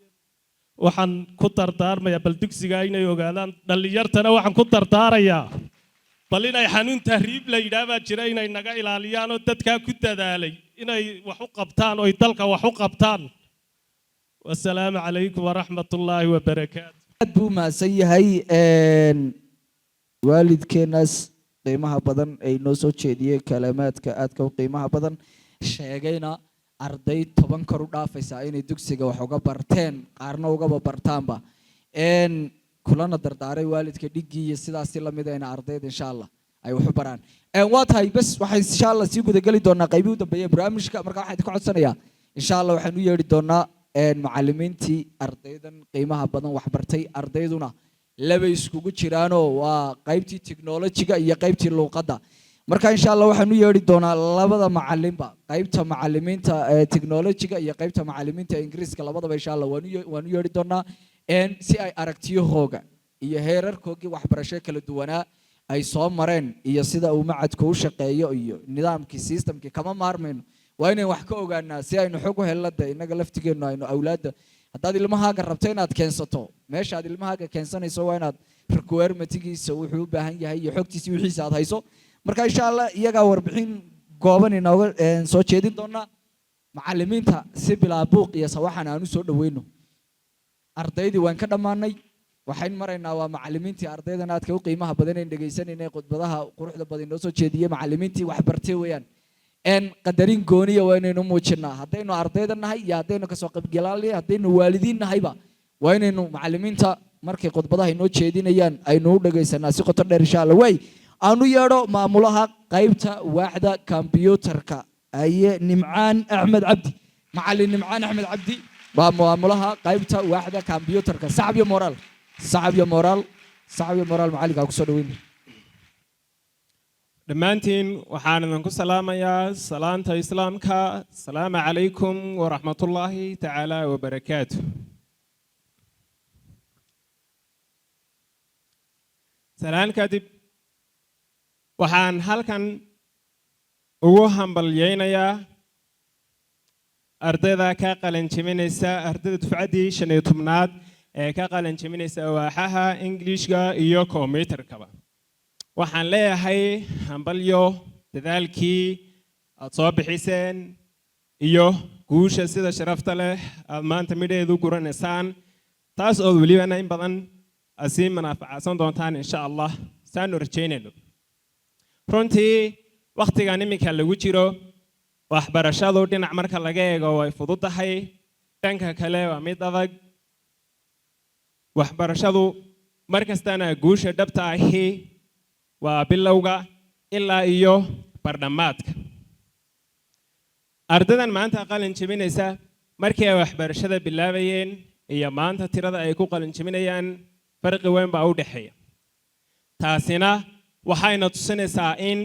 Waxaan ku dardaarmayaa bal dugsigaa inay ogaadaan. Dhallinyartana waxaan ku dardaarayaa bal inay xanuun tahriib la yidhaah baa jira, inay naga ilaaliyaan oo dadkaa ku dadaalay inay wax u qabtaan oo dalka wax u qabtaan. Wasalaamu calaykum waraxmatullaahi wabarakaatu. Aad buu u mahadsan yahay waalidkeenaas qiimaha badan ee inoo soo jeediyey kalamaadka aadka u qiimaha badan, sheegayna arday 10 kor u dhaafaysa inay dugsiga wax uga barteen, qaarna ugaba bartaanba, kulana dardaaray waalidka dhiggii iyo sidaasi lamid ayna ardayda insha Allah ay wax u baraan. Waa tahay. Bes, waxaan insha Allah sii gudageli doonaa qaybihii u dambeeyay barnaamijka. Marka waxaan idinka codsanayaa, insha Allah, waxaan u yeedhi doonaa macallimiintii ardaydan qiimaha badan wax bartay. Ardayduna labay iskugu jiraanoo waa qaybtii technology-ga iyo qaybtii luuqadda. Marka insha Allah waxaan u yeedhi doonaa labada macalinba, qaybta macalimiinta ee technology-ga iyo qaybta macalimiinta Ingiriiska, labadaba insha Allah waan u yeedhi doonaa si ay aragtiyahooga iyo heerarkoogii waxbarasho kala duwanaa ay soo mareen iyo sida uu macadku u shaqeeyo iyo nidaamkii, systemkii. Kama maarmayno, waa inaynu wax ka ogaanaa si aynu xog u helno de innaga laftigeennu aynu awlaadda. Haddaad ilmahaaga rabto inaad keensato, meeshaad ilmahaaga keensanayso waa inaad requirementigiisa, wuxuu u baahan yahay iyo xogtiisa, wixiisa aad hayso. Marka insha Allah iyagaa warbixin gooban inooga soo jeedin doonaa. Macalimiinta si bilaa buuq iyo sawaxan aan u soo dhaweyno. Ardaydii waan ka dhammaanay, waxayn maraynaa waa macalimiintii ardaydan aadka u qiimaha badan een dhegaysanayna, khudbadaha quruxda badan inoo soo jeediyey, macalimiintii wax bartay weeyaan. Qadarin gooniya waa inaynu muujinaa haddaynu ardayda nahay iyo haddaynu kasoo qaybgalaalay, haddaynu waalidiin nahayba, waa inaynu macalimiinta markay khudbadaha inoo jeedinayaan aynu u dhegaysanaa si qoto dheer insha Allah. Waay, aanu yeedho maamulaha qaybta waaxda kombyuutarka aye, Nimcaan Axmed Cabdi. Macalin Nimcaan Axmed Cabdi waa maamulaha qaybta waaxda kombyuutarka. Sacab iyo moraal, sacab iyo moraal, sacab iyo moraal. Macalinkaa kusoo dhaweyn. Dhammaantiin waxaan idinku salaamayaa salaanta Islaamka: asalaamu calaykum waraxmatullaahi tacaala wabarakaatu. Salaan kadib, waxaan halkan ugu hambalyaynayaa ardayda ka qalin jebinaysa, ardayda dufcaddii 15aad ee ka qalin jebinaysa waaxaha Ingiliishka iyo kombiyuutarkaba. Waxaan leeyahay hambalyo. Dadaalkii aad soo bixiseen iyo guusha sida sharafta leh aad maanta midheedu guranaysaan, taas ood welibana in badan aad sii manaaficadsan doontaan insha Allah, saanu rajaynayno. Runtii wakhtigan iminka lagu jiro, waxbarashadu dhinac marka laga eego way fududahay, dhanka kale waa mid adag. Waxbarashadu mar kastana guusha dhabta ahi waa bilowga ilaa iyo bardhammaadka. Ardaydan maanta qalin jebinaysa, markii ay waxbarashada bilaabayeen iyo maanta tirada ay ku qalin jebinayaan farqi weyn baa u dhexeeya. Taasina waxayna tusinaysaa in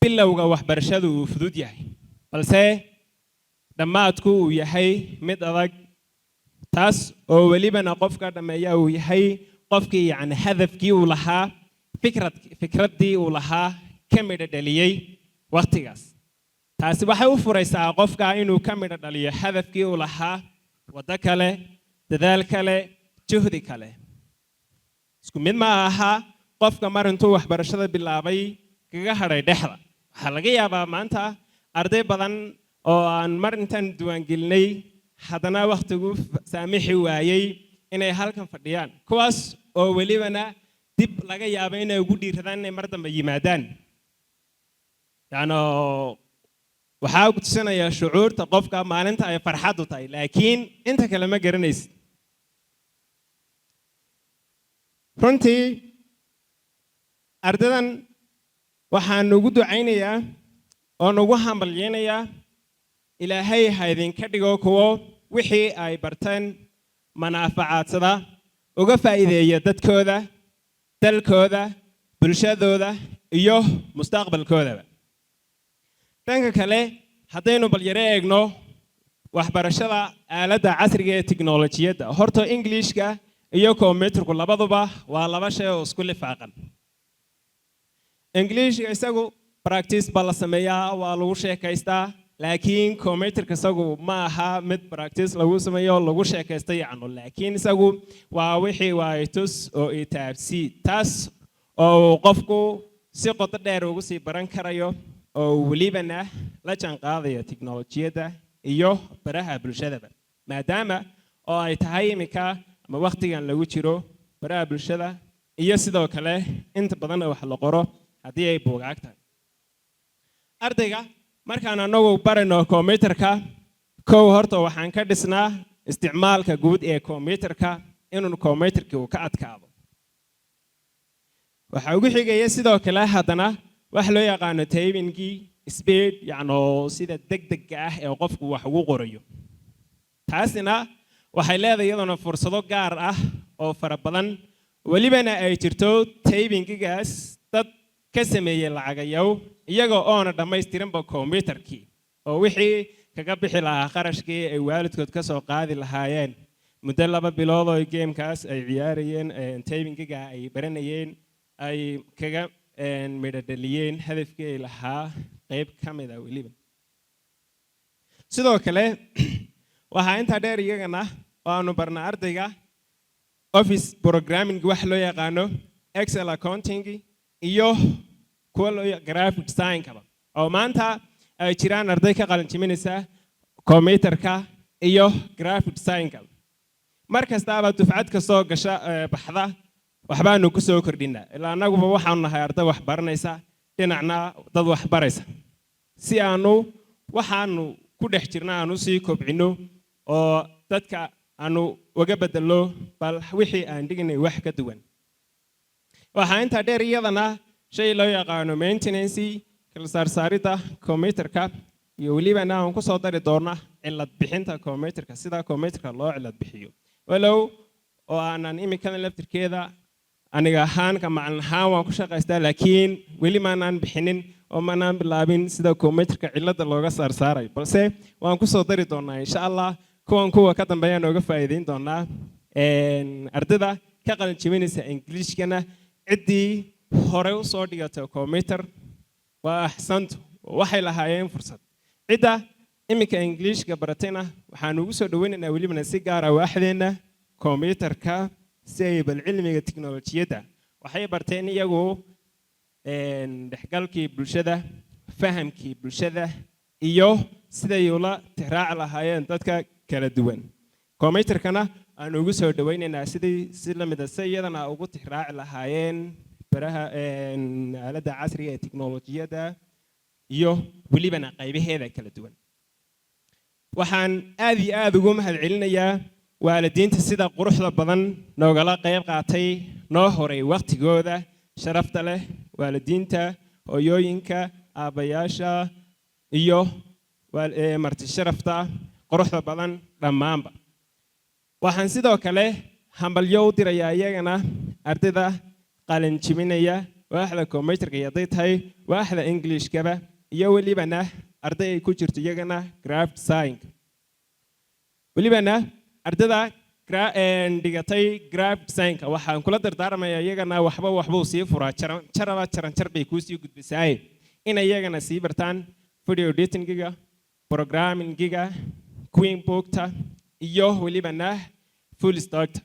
bilowga waxbarashadu uu fudud yahay, balse dhammaadku uu yahay mid adag, taas oo welibana qofka dhammeeya uu yahay qofkii yacni hadafkii uu lahaa, fikraddii uu lahaa ka midho dhaliyey wakhtigaas. Taasi waxay u furaysaa qofka inuu ka midho dhaliyo hadafkii uu lahaa waddo kale, dadaal kale, juhdi kale. Isku mid ma aha qofka mar intuu waxbarashada bilaabay kaga hadhay dhexda. Waxaa laga yaabaa maanta arday badan Oo aan mar intaan diiwaangelinay haddana wakhtigu saamixi waayey inay halkan fadhiyaan, kuwaas oo welibana dib laga yaabo inay ugu dhiiradaan inay mar dambe yimaadaan. Yacni waxaa ku tusinayaa shucuurta qofka maalinta ay farxaddu tahay, laakiin inta kale ma garanaysid. Runtii ardadan waxaan ugu ducaynayaa oo ugu hambalyaynayaa, Ilaahay ha idinka dhigo kuwo wixii ay barteen manaaficaadsada, uga faa'iideeya dadkooda, dalkooda, bulshadooda iyo mustaqbalkoodaba. Dhanka kale, haddaynu bal yaro eegno waxbarashada aaladda casriga ee tiknolojiyadda, horta Englishka iyo computerku labaduba waa laba shay oo isku lifaaqan. Englishka isagu practice baa la sameeyaa, waa lagu sheekaystaa, laakiin computerka isagu ma aha mid practice lagu sameeyo oo lagu sheekaysto yacno, laakiin isagu waa wixii waa tus oo itaabsii, taas oo uu qofku si qoto dheer ugu sii baran karayo oo welibana la jaanqaadaya tiknolojiyadda iyo baraha bulshadaba, maadaama oo ay tahay iminka ama wakhtigan lagu jiro baraha bulshada iyo sidoo kale inta badanna wax la qoro haddii ay buugaag tahay. Ardayga markaan anagu barayno computerka, kow horta waxaan ka dhisnaa isticmaalka guud ee computerka, inuu computerkii uu ka adkaado. Waxaa ugu xigaya sidoo kale haddana wax loo yaqaano typingii speed, yacno sida degdega ah ee qofku wax ugu qorayo. Taasina waxay leedahay iyaduna fursado gaar ah oo fara badan, welibana ay jirto typingigaas dad ka sameeyey lacagayow iyaga oona dhammaystirinba computerkii, oo wixii kaga bixi lahaa kharashkii ay waalidkood ka soo qaadi lahaayeen muddo 2 bilood oo gamekaas ay ciyaarayeen, typingiga ay baranayeen, ay kaga midho dhaliyeen hadafkii ay lahaa qayb ka mid a. Weliba sidoo kale waxaa intaa dheer iyagana oo aanu barnaa ardayga office programming wax loo yaqaano, Excel, accounting iyo kuwa loo graphic design-kaba, oo maanta ay jiraan arday ka qalin jebinaysa computerka iyo graphic design-ka. Mar kastaaba dufcad kastoo gasha baxda waxbaanu ku soo kordhinaa, ilaa annaguba waxaanu nahay arday wax baranaysa, dhinacna dad wax baraysa, si aanu waxaanu ku dhex jirna aanu sii kobcinno oo dadka aanu uga bedelno bal wixii aan dhignay wax ka duwan. Waxaa intaa dheer iyadana shay loo yaqaano maintenance, kala saarsaaridda computerka, iyo welibana aan ku soo dari doona cilad bixinta computerka, sida computerka loo cilad bixiyo, walow oo aanan iminkadan laftirkeeda aniga ahaan ka macalin ahaan waan ku shaqaystaa, laakiin weli maanaan bixinin oo maanaan bilaabin sida computerka cilada looga saarsaarayo, balse waan ku soo dari doonaa insha Allah. Kuwan kuwa ka dambeeyaan ooga faa'iideyn doonaa. Ardayda ka qalin jebinaysa Ingiliishkana, ciddii hore u soo dhigatay computer waa axsantu, waxay lahaayeen fursad. Cidda iminka Ingiliishka baratayna waxaan ugu soo dhaweynaynaa welibana si gaara waaxdeenna computerka, si ay bal cilmiga tiknolojiyadda waxay barteen iyagu dhexgalkii bulshada, fahamkii bulshada iyo siday ula tixraaci lahaayeen dadka kala duwan. Computerkana aan ugu soo dhawaynaynaa sidii si la mida si iyadana ugu tixraaci lahaayeen baraha aaladda casriga ee tiknolojiyadda iyo welibana qaybaheeda kala duwan. Waxaan aad iyo aad ugu mahadcelinayaa waalidiinta sida quruxda badan noogala qayb qaatay, noo horay waqtigooda sharafta leh, waalidiinta, hooyooyinka, aabbayaasha iyo marti sharafta quruxda badan dhammaanba. Waxaan sidoo kale hambalyo u dirayaa iyagana ardayda qalin jebinaya waaxda computerka iyo hadday tahay waaxda Englishkaba, iyo welibana arday ay ku jirto iyagana graphic design. Welibana ardayda dhigatay graphic designka waxaan kula dardaarmayaa iyagana waxba waxbuu sii furaa, jaran jaraba jaranjar bay kuu sii gudbisaaye, inay iyagana sii bartaan video editingiga, programmingiga, QuickBookta iyo welibana full stackta.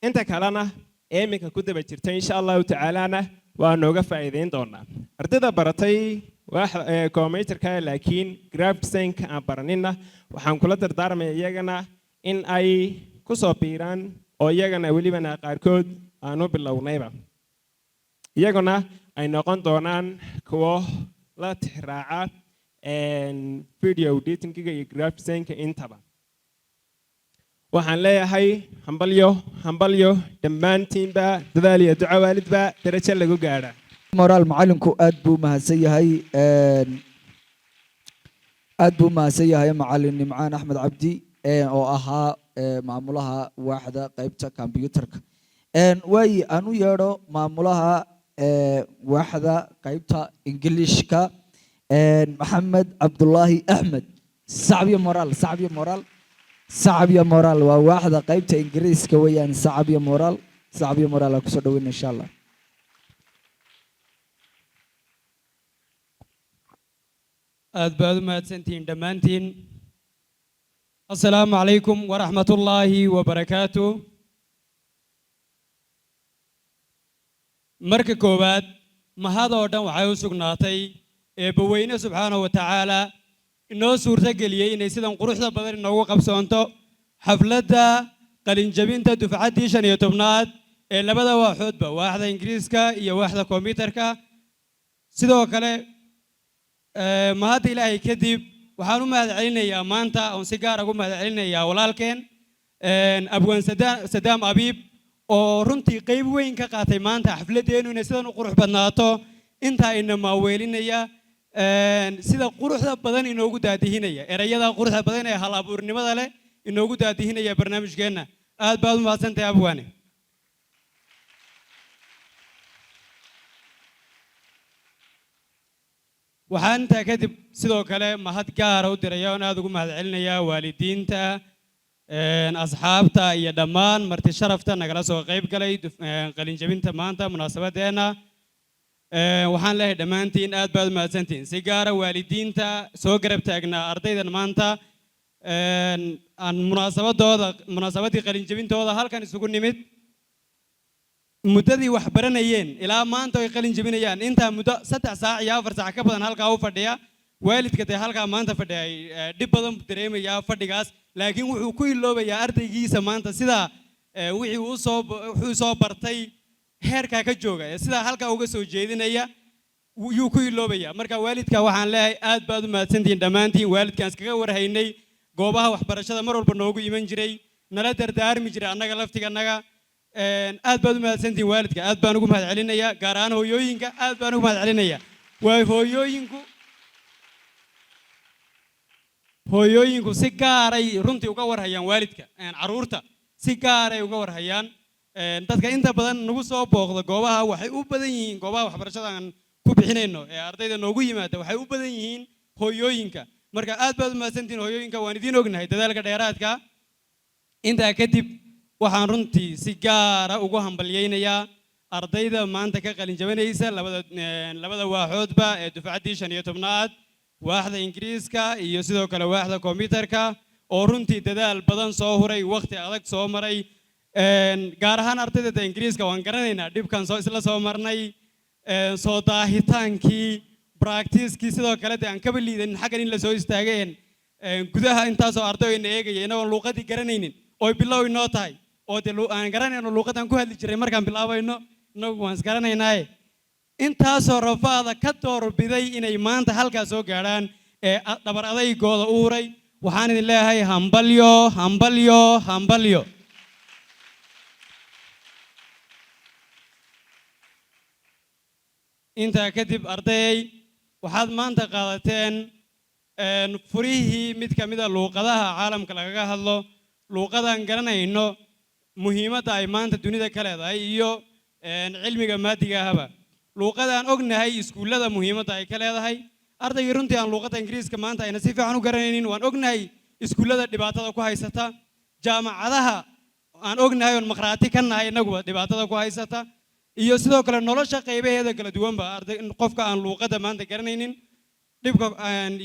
Inta kalena ee iminka ku daba jirta, insha Allahu tacaalana waa nooga faa'iideyn doonaa. Ardayda baratay Waaxda computerka laakiin graphic designka aan baranina, waxaan kula dardaarmaya iyagana in ay ku soo biiraan, oo iyagana welibana qaarkood aanu bilownayba, iyaguna ay noqon doonaan kuwo la tixraaca video editingiga iyo graphic designka intaba. Waxaan leeyahay hambalyo, hambalyo dhammaantiinba. Dadaal iyo duco waalidba darajo lagu gaadha. Moraal macalinku aad buu mahadsan yahay, aad buu mahadsan yahay macalin Nimcaan Axmed Cabdi oo ahaa maamulaha waaxda qaybta computerka. Waayi, aan u yeedho maamulaha waaxda qaybta Ingiliishka, Maxamed Cabdulaahi Axmed. Sacbiyo moraal, sacbiyo moraal, sacbiyo moraal. Waa waaxda qaybta Ingiriiska weeyaan. Sacbiyo moraal, sacbiyo moraal aan kusoo dhaweyna, insha Allah. Aad baad u mahadsantihiin dhammaantiin. Assalaamu calaykum waraxmatullaahi wabarakaatu. Marka koowaad, mahad oo dhan waxay u sugnaatay Eebbaweyne subxaanahu wa tacaala, inoo suurto geliyey inay sidan quruxda badan inoogu qabsoonto xafladda qalinjabinta dufcaddii 15aad ee labada waaxoodba, waaxda Ingiriiska iyo waaxda kombiyuutarka. Sidoo kale, mahadda Ilaahay kadib, waxaan u mahad celinayaa maanta oon si gaar ugu mahad celinayaa walaalkeen Abwaan Sadaam Abiib, oo runtii qayb weyn ka qaatay maanta xafladdeenu inay sidan u qurux badnaato. Intaa ina maaweelinaya, sida quruxda badan inoogu daadihinaya, erayada quruxda badan ee hal abuurnimada leh inoogu daadihinaya barnaamijkeenna. Aad baad u mahadsantahay, Abwaane. Waxaan intaa kadib sidoo kale mahad gaara u diraya oon aad ugu mahad celinayaa waalidiinta, asxaabta iyo dhammaan marti sharafta nagala soo qayb galay qalinjabinta maanta munaasabadeenna. Waxaan leeyahay dhammaantiin aad baad u mahadsantihiin. Si gaara waalidiinta soo garab taagnaa ardaydan maanta aan munaasabadooda, munaasabaddii qalinjabintooda halkan isugu nimid, muddadii wax baranayeen ilaa maanta ay qalin jebinayaan, intaa muddo 3 saac iyo 4 saac ka badan halkaa u fadhiya. Waalidka dee halkaa maanta fadhiya dhib badan buu dareemayaa fadhigaas, laakiin wuxuu ku iloobayaa ardaygiisa maanta sida wixii uu soo wuxuu soo bartay heerkaa ka jooga ee sidaa halkaa uga soo jeedinaya yuu ku iloobaya. Marka waalidka waxaan leeyahay aad baad u mahadsantihiin dhammaantiin. Waalidkaan iskaga warhaynay goobaha waxbarashada, mar walba noogu iman jiray, nala dardaarmi jiray annaga laftiganaga, aad baad u mahadsantihiin. Waalidka aad baan ugu mahad celinayaa, gaar ahaan hooyooyinka aad baan ugu mahad celinayaa. Waa hooyooyinku si gaaray runtii uga warhayaan waalidka, carruurta si gaaray uga warhayaan. Dadka inta badan nagu soo booqda goobaha waxay u badan yihiin, goobaha waxbarashada aan ku bixinayno ee ardayda noogu yimaada, waxay u badan yihiin hooyooyinka. Marka aad baad u mahadsantihiin hooyooyinka, waan idiin ognahay dadaalka dheeraadka. Intaa kadib, waxaan runtii si gaara ugu hambalyaynayaa ardayda maanta ka qalin jabanaysa labada waaxoodba ee dufcaddii 15aad, waaxda Ingiriiska iyo sidoo kale waaxda kombiyuutarka, oo runtii dadaal badan soo huray, wakhti adag soo maray. Gaar ahaan ardayda da Ingiriiska waan garanaynaa dhibkan soo isla soo marnay, soo daahitaankii, practice-kii, sidoo kale de aan kaba liidanin xaggan in la soo istaageen gudaha intaasoo arday ina eegaya, inagoon luuqadii garanaynin oo bilow inoo tahay, oo dee aan garanayno luuqadaan ku hadli jiray markaan bilaabayno, inagu waan isgaranaynaaye, intaasoo rafaada ka doorbiday inay maanta halkaa soo gaadhaan ee dhabar adaygooda u huray. Waxaan idin leeyahay hambalyo, hambalyo, hambalyo. Intaa kadib, ardayay, waxaad maanta qaadateen furihii mid ka mid a luuqadaha caalamka lagaga hadlo, luuqadaan garanayno muhiimadda ay maanta dunida ka leedahay iyo cilmiga maadiga ahaba, luuqadaan ognahay iskuullada muhiimadda ay ka leedahay. Ardaygii runtii aan luuqadda Ingiriiska maanta ayna si fiican u garanaynin, waan ognahay iskuullada dhibaatada ku haysata, jaamacadaha aan ognahay oon maqraati ka nahay innaguba dhibaatada ku haysata, iyo sidoo kale nolosha qaybaheeda kala duwanba. Arday qofka aan luuqadda maanta garanaynin dhibka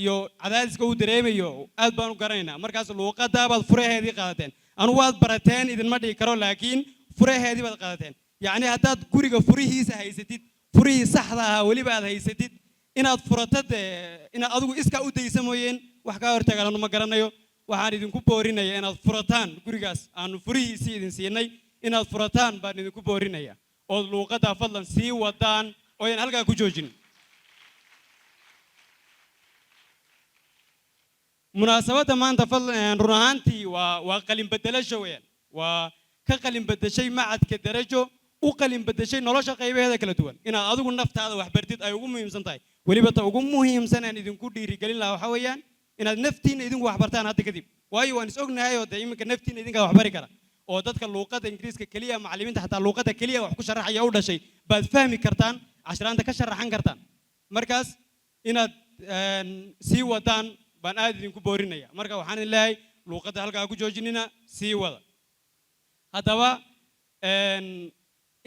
iyo cadaadiska uu dareemayo aad baan u garanaynaa. Markaas luuqadda baad furaheedii qaadateen. Anugu waad barateen idinma dhihi karo, laakiin furaheedii baad qaadateen. Yacni haddaad guriga furihiisa haysatid, furihii saxda ahaa weliba aad haysatid. Inaad furato dee, inaad adigu iskaa u daysa mooyeen, wax kaa hortaagan ma garanayo. Waxaan idinku boorinaya inaad furataan gurigaas aanu furihiisii idin siinay. Inaad furataan baan idinku boorinaya, ood luuqaddaa fadlan sii wadaan, ooyan halkaa ku joojin. Munaasabadda maanta fadlan, run ahaantii waa qalin bedelasho weeyaan. Waa ka qalin bedeshay macadka Darajo, u qalin bedeshay nolosha qaybaheeda kala duwan. Inaad adigu naftaada wax bartid ay ugu muhiimsan tahay. Weliba ta ugu muhiimsan aan idinku dhiirigelin lahaa waxaa weeyaan inaad naftiinna idinku wax bartaan hadda kadib, waayo waan is ognahay oo dee iminka naftiinna idinkaa wax bari kara, oo dadka luuqadda Ingiriiska keliya, macallimiinta xataa luuqadda keliya wax ku sharaxaya u dhashay baad fahmi kartaan, cashiraanta ka sharaxan kartaan. Markaas inaad sii wadaan baan aad idinku boorinaya. Marka waxaan idin leeyahay, luuqadda halkaa ku joojinina, sii wada. Haddaba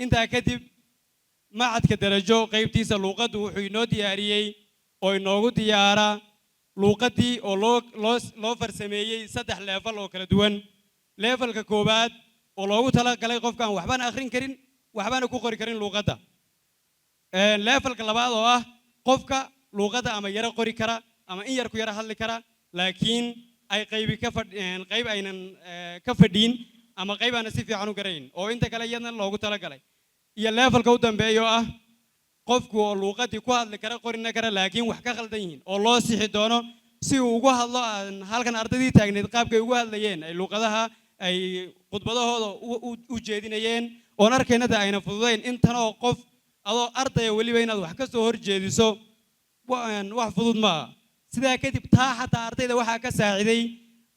intaa kadib, macadka Darajo qaybtiisa luuqaddu wuxuu inoo diyaariyey oo inoogu diyaaraa luuqaddii oo loo farsameeyey saddex level oo kala duwan. Levelka koowaad oo loogu talagalay qofka aan waxbana akhrin karin, waxbana ku qori karin luuqadda. Levelka labaad oo ah qofka luuqadda ama yaro qori kara ama in yar ku yaro hadli kara, laakiin ay qaybi ka fadh qayb aynan ka fadhiin ama qayb aanan si fiican u garayn, oo inta kale iyadana loogu talagalay. Iyo levelka u dambeeya oo ah qofku oo luuqaddii ku hadli kara, qorina kara, laakiin wax ka khaldan yihiin, oo loo sixi doono si uu ugu hadlo aan halkan ardaydii taagneyd qaabkay ugu hadlayeen, ay luuqadaha ay khudbadahooda u jeedinayeen, oon arkayna de ayna fududayn intanoo qof adoo ardaya weliba inaad wax ka soo hor jeediso, wax fudud maaha. Sidaa kadib taa xataa ardayda waxaa ka saaciday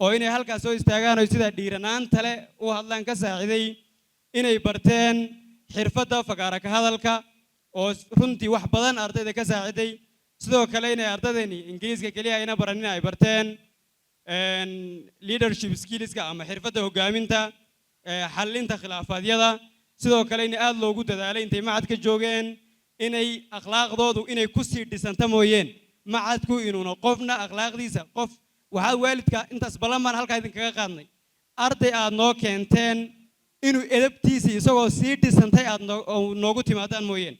oo inay halkaas soo istaagaan oo sidaa dhiiranaanta leh u hadlaan ka saaciday inay barteen xirfadda fagaara ka hadalka, oo runtii wax badan ardayda ka saaciday. Sidoo kale inay ardaydani Ingiriiska keliya ayna baranin, ay barteen leadership skillska ama xirfadda hogaaminta, xallinta khilaafaadyada. Sidoo kale in aad loogu dadaalay intay macadka joogeen inay akhlaaqdoodu inay ku sii dhisanta mooyeen, macadku inuuna qofna akhlaaqdiisa qof. Waxaa waalidka intaas ballan baan halkaa idinkaga qaadnay: arday aad noo keenteen inuu edabtiisii isagoo sii dhisantay aad noogu timaadaan mooyeen,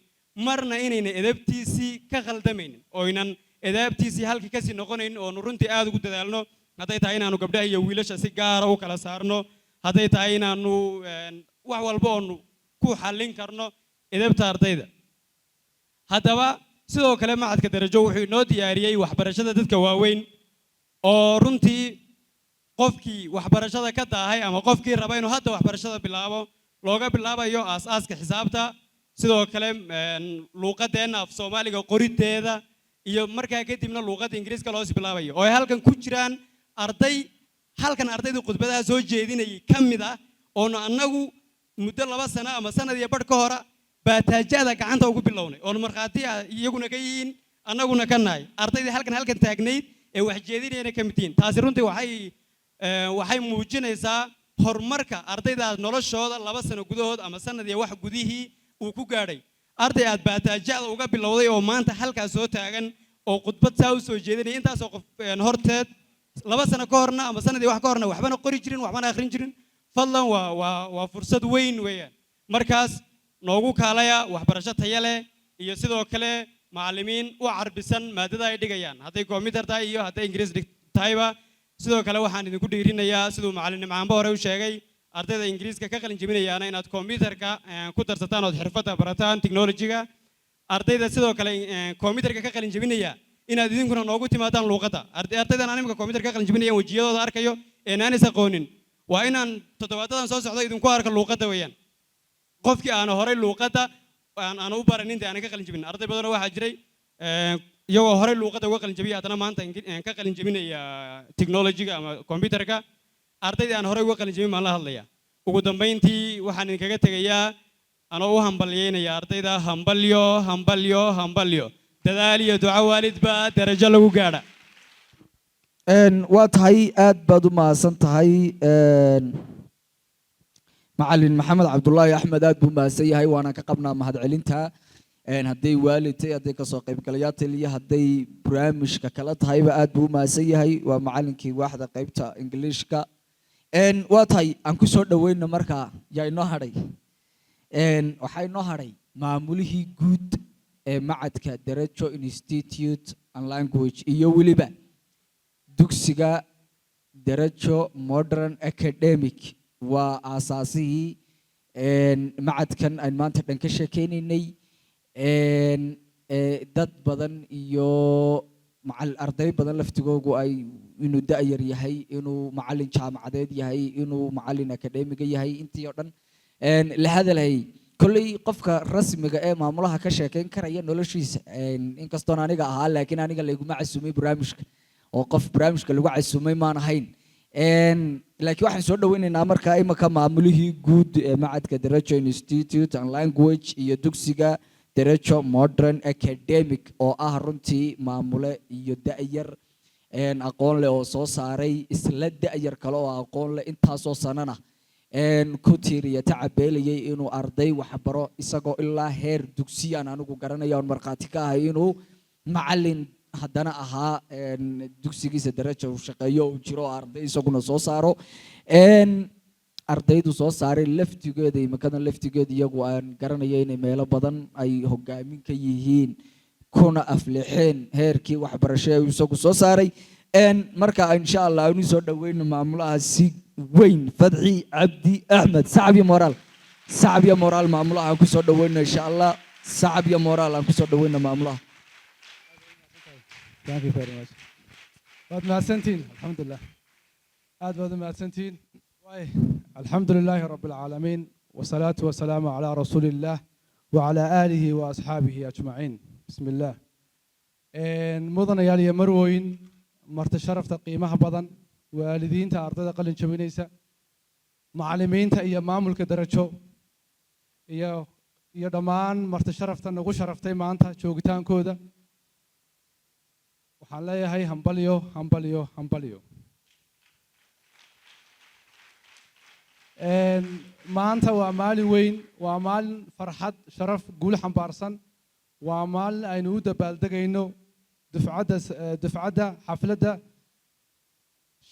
marna inayna edabtiisii ka khaldamaynin, oynan edaabtiisii halkii kasii noqonaynin, oonu runtii aad ugu dadaalno, hadday tahay inaanu gabdhaha iyo wiilasha si gaara u kala saarno, hadday tahay inaanu wax walba oonu ku xallin karno edabta ardayda. Haddaba sidoo kale macadka Darajo wuxuu inoo diyaariyey waxbarashada dadka waaweyn, oo runtii qofkii waxbarashada ka daahay ama qofkii raba inuu hadda waxbarashada bilaabo looga bilaabayo aas-aaska xisaabta, sidoo kale luuqadeenna af Soomaaliga qoriddeeda, iyo markaa kadibna luuqadda Ingiriiska loosii bilaabayo, oo ay halkan ku jiraan arday halkan ardayda khudbadaha soo jeedinayay ka mid ah, oonu annagu muddo 2 sano ama sanad iyo badh ka hora baataajada gacanta ugu bilownay, oonu markhaati ah iyaguna ka yihiin, annaguna ka nahay, ardaydii halkan taagnayd ee wax jeedinayana ka mid yihiin. Taasi runtii waxay muujinaysaa horumarka ardaydaas noloshooda 2 sano gudahood ama sanad iyo wax gudihii uu ku gaadhay. Arday aad baataajada uga bilowday oo maanta halkaas soo taagan oo khudbad saa u soo jeedinaya intaasoo qof horteed, 2 sano ka horna ama sanad iyo wax ka horna waxbana qori jirin, waxbana akhrin jirin, fadlan waa fursad weyn weeyaan. Markaas noogu kaalaya waxbarasho tayo leh, iyo sidoo kale macallimiin u carbisan maadada ay dhigayaan, hadday computer tahay iyo hadday Ingiriis tahayba. Sidoo kale waxaan idinku dhiirinayaa, siduu macallin Nimcaanba hore u sheegay, ardayda Ingiriiska ka qalin jebinayaana inaad computerka ku darsataan ood xirfadda barataan technology-ga. Ardayda sidoo kale computerka ka qalin jebinaya inaad idinkuna noogu timaadaan luuqadda. Ardaydan aan imika computerka ka qalin jebinayaan wejiyadooda arkayo ee aan is aqoonin, waa inaan toddobaadadan soo socdo idinku arka luuqadda weeyaan. Qofkii aan horey luuqadda aan u baranin dee aanan ka qalin jebin. Arday badanoo waxaa jiray iyagoo horey luuqadda uga qalin jebiyay, haddana maanta ka qalin jebinaya technology-ga ama computerka. Ardaydii aan horey uga qalin jebin baan la hadlaya. Ugu dambayntii waxaan idinkaga tegayaa anoo u hambalyeynaya ardayda: hambalyo, hambalyo, hambalyo! Dadaal iyo duco waalidba darajo lagu gaadha. Waa tahay, aad baad u mahadsan tahay, macalin Maxamed Cabdulaahi Axmed. Aad buu mahadsan yahay, waana ka qabnaa mahadcelinta. Hadday waalidtay, hadday kasoo qaybgalayaal iyo hadday barnaamijka kala tahayba, aad buu u mahadsan yahay. Waa macalinkii waaxda qaybta Ingiliishka. Waa tahay, aan ku soo dhaweyno markaa. Yaa inoo hadhay? Waxaa inoo hadhay maamulihii guud. Ee macadka Darajo Institute and Language iyo weliba dugsiga Darajo Modern Academic, waa aasaasihii macadkan aan maanta dhan ka sheekeynaynay. Dad badan iyo macal arday badan laftigoogu ay inuu da'yar yahay, inuu macalin jaamacadeed yahay, inuu macalin akademiga yahay, intii oo dhan la hadalhayay. Kolley qofka rasmiga ee maamulaha ka sheekeyn karaya noloshiisa, inkastoon aniga ahaa, laakiin aniga layguma casumay barnaamijka oo qof barnaamijka lagu casumay maan ahayn. Laakiin waxaan soo dhaweynaynaa markaa imika maamulihii guud ee macadka Darajo Institute and Language iyo dugsiga Darajo Modern Academic, oo ah runtii maamule iyo da'yar aqoon leh oo soo saaray isla da'yar kale oo aqoon leh, intaasoo sanana ku tiiriya tacabeelayay inuu arday waxbaro, isagoo ilaa heer dugsiyaan anigu garanaya oon markhaati ka ahay inuu macalin haddana ahaa, dugsigiisa Daraja uu shaqeeyo, uu jiro oo arday isaguna soo saaro. Ardaydu soo saaray laftigeeda imikadan laftigeeda iyagu aan garanayo inay meelo badan ay hogaamin ka yihiin, kuna aflixeen heerkii waxbarasho ee uu isagu soo saaray. Marka insha Allah aanu soo dhaweyno maamulaha si weyn, Fadxi Cabdi Axmed. Sacab iyo moraal, sacab iyo moraal maamulaha aan kusoo dhaweyno insha Allah. Sacab iyo moraal aan kusoo dhaweyno maamulaha. Thank you very much. Waad mahadsantihiin, alxamdulilah, aad baad u mahadsantihiin. Waay, alxamdu lilaahi rabbi alcaalamiin, wasalaatu wasalaamu calaa rasuuli illaah wacalaa aalihi wa asxaabihi ajmaciin. Bismi illaah. Mudanayaal iyo marwooyin, marti sharafta qiimaha badan, waalidiinta ardayda qalin jabinaysa, macallimiinta iyo maamulka Darajo iyo dhammaan marti sharafta nagu sharaftay maanta joogitaankooda, waxaan leeyahay hambalyo, hambalyo, hambalyo. Maanta waa maalin weyn, waa maalin farxad, sharaf, guul xambaarsan. Waa maalin aynu u dabaaldegayno dufcadda xafladda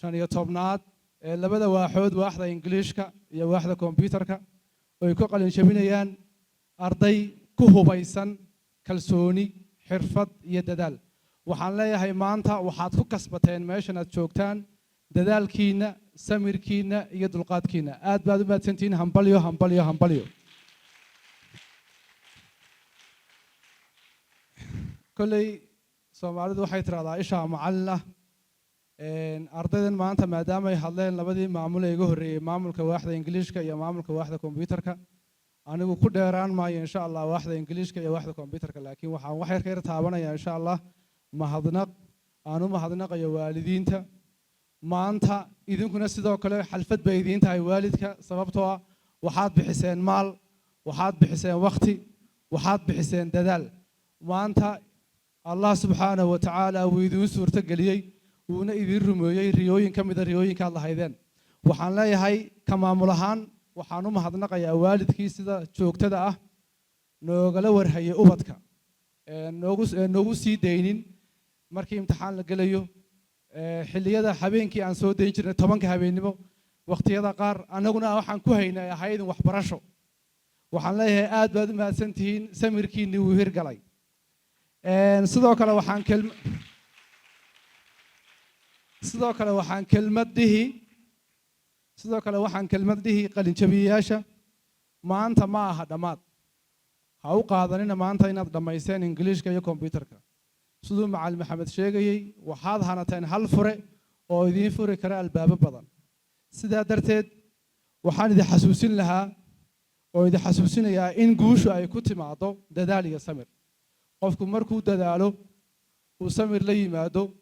15aad ee labada waaxood, waaxda Ingiliishka iyo waaxda kombyuutarka, oo ay ku qalin jabinayaan arday ku hubaysan kalsooni, xirfad iyo dadaal. Waxaan leeyahay maanta waxaad ku kasbateen meeshan aad joogtaan dadaalkiinna, samirkiinna iyo dulqaadkiinna. Aad baad u mahadsantihiin. Hambalyo, hambalyo, hambalyo. Kolley Soomaalidu waxay tidhahdaa ishaa macallin ah. Ardaydan maanta maadaama ay hadleen labadii maamul ee iga horreeyey, maamulka waaxda Ingiliishka iyo maamulka waaxda kombyuutarka, anigu ku dheeraan maayo insha Allah waaxda Ingiliishka iyo waaxda kombyuutarka, laakiin waxaan wax yar ka yar taabanaya insha Allah mahadnaq aan u mahadnaqayo waalidiinta maanta. Idinkuna sidoo kale xalfad bay idiin tahay waalidka, sababtoo ah waxaad bixiseen maal, waxaad bixiseen wakhti, waxaad bixiseen dadaal. Maanta Allah subxaanahu wa tacaala wuu idiin suurto geliyey, wuuna idiin rumeeyey riyooyin ka mida riyooyinkaad lahaydeen. Waxaan leeyahay ka maamul ahaan waxaan u mahadnaqayaa waalidkii sida joogtada ah noogala warhayay ubadka, noogu sii daynin markii imtixaan la gelayo, xilliyada habeenkii aan soo dayn jirnay 10-ka habeennimo waqtiyada qaar, annaguna waxaan ku haynay ahayd waxbarasho. Waxaan leeyahay aad baad u mahadsantihiin, samirkiinni wuu hirgalay. Sidoo kale waxaan kelmad dhihi qalinjabiyeyaasha. Maanta ma aha dhammaad, ha u qaadanina maanta inaad dhammaysteen Ingiliishka iyo kombyuutarka. Siduu macalin Maxamed sheegayey, waxaad hanateen hal fure oo idiin furi kara albaabo badan. Sidaa darteed waxaan idin xasuusin lahaa oo idin xasuusinayaa in guushu ay ku timaado dadaal iyo samir. Qofku markuu dadaalo, uu samir la yimaado,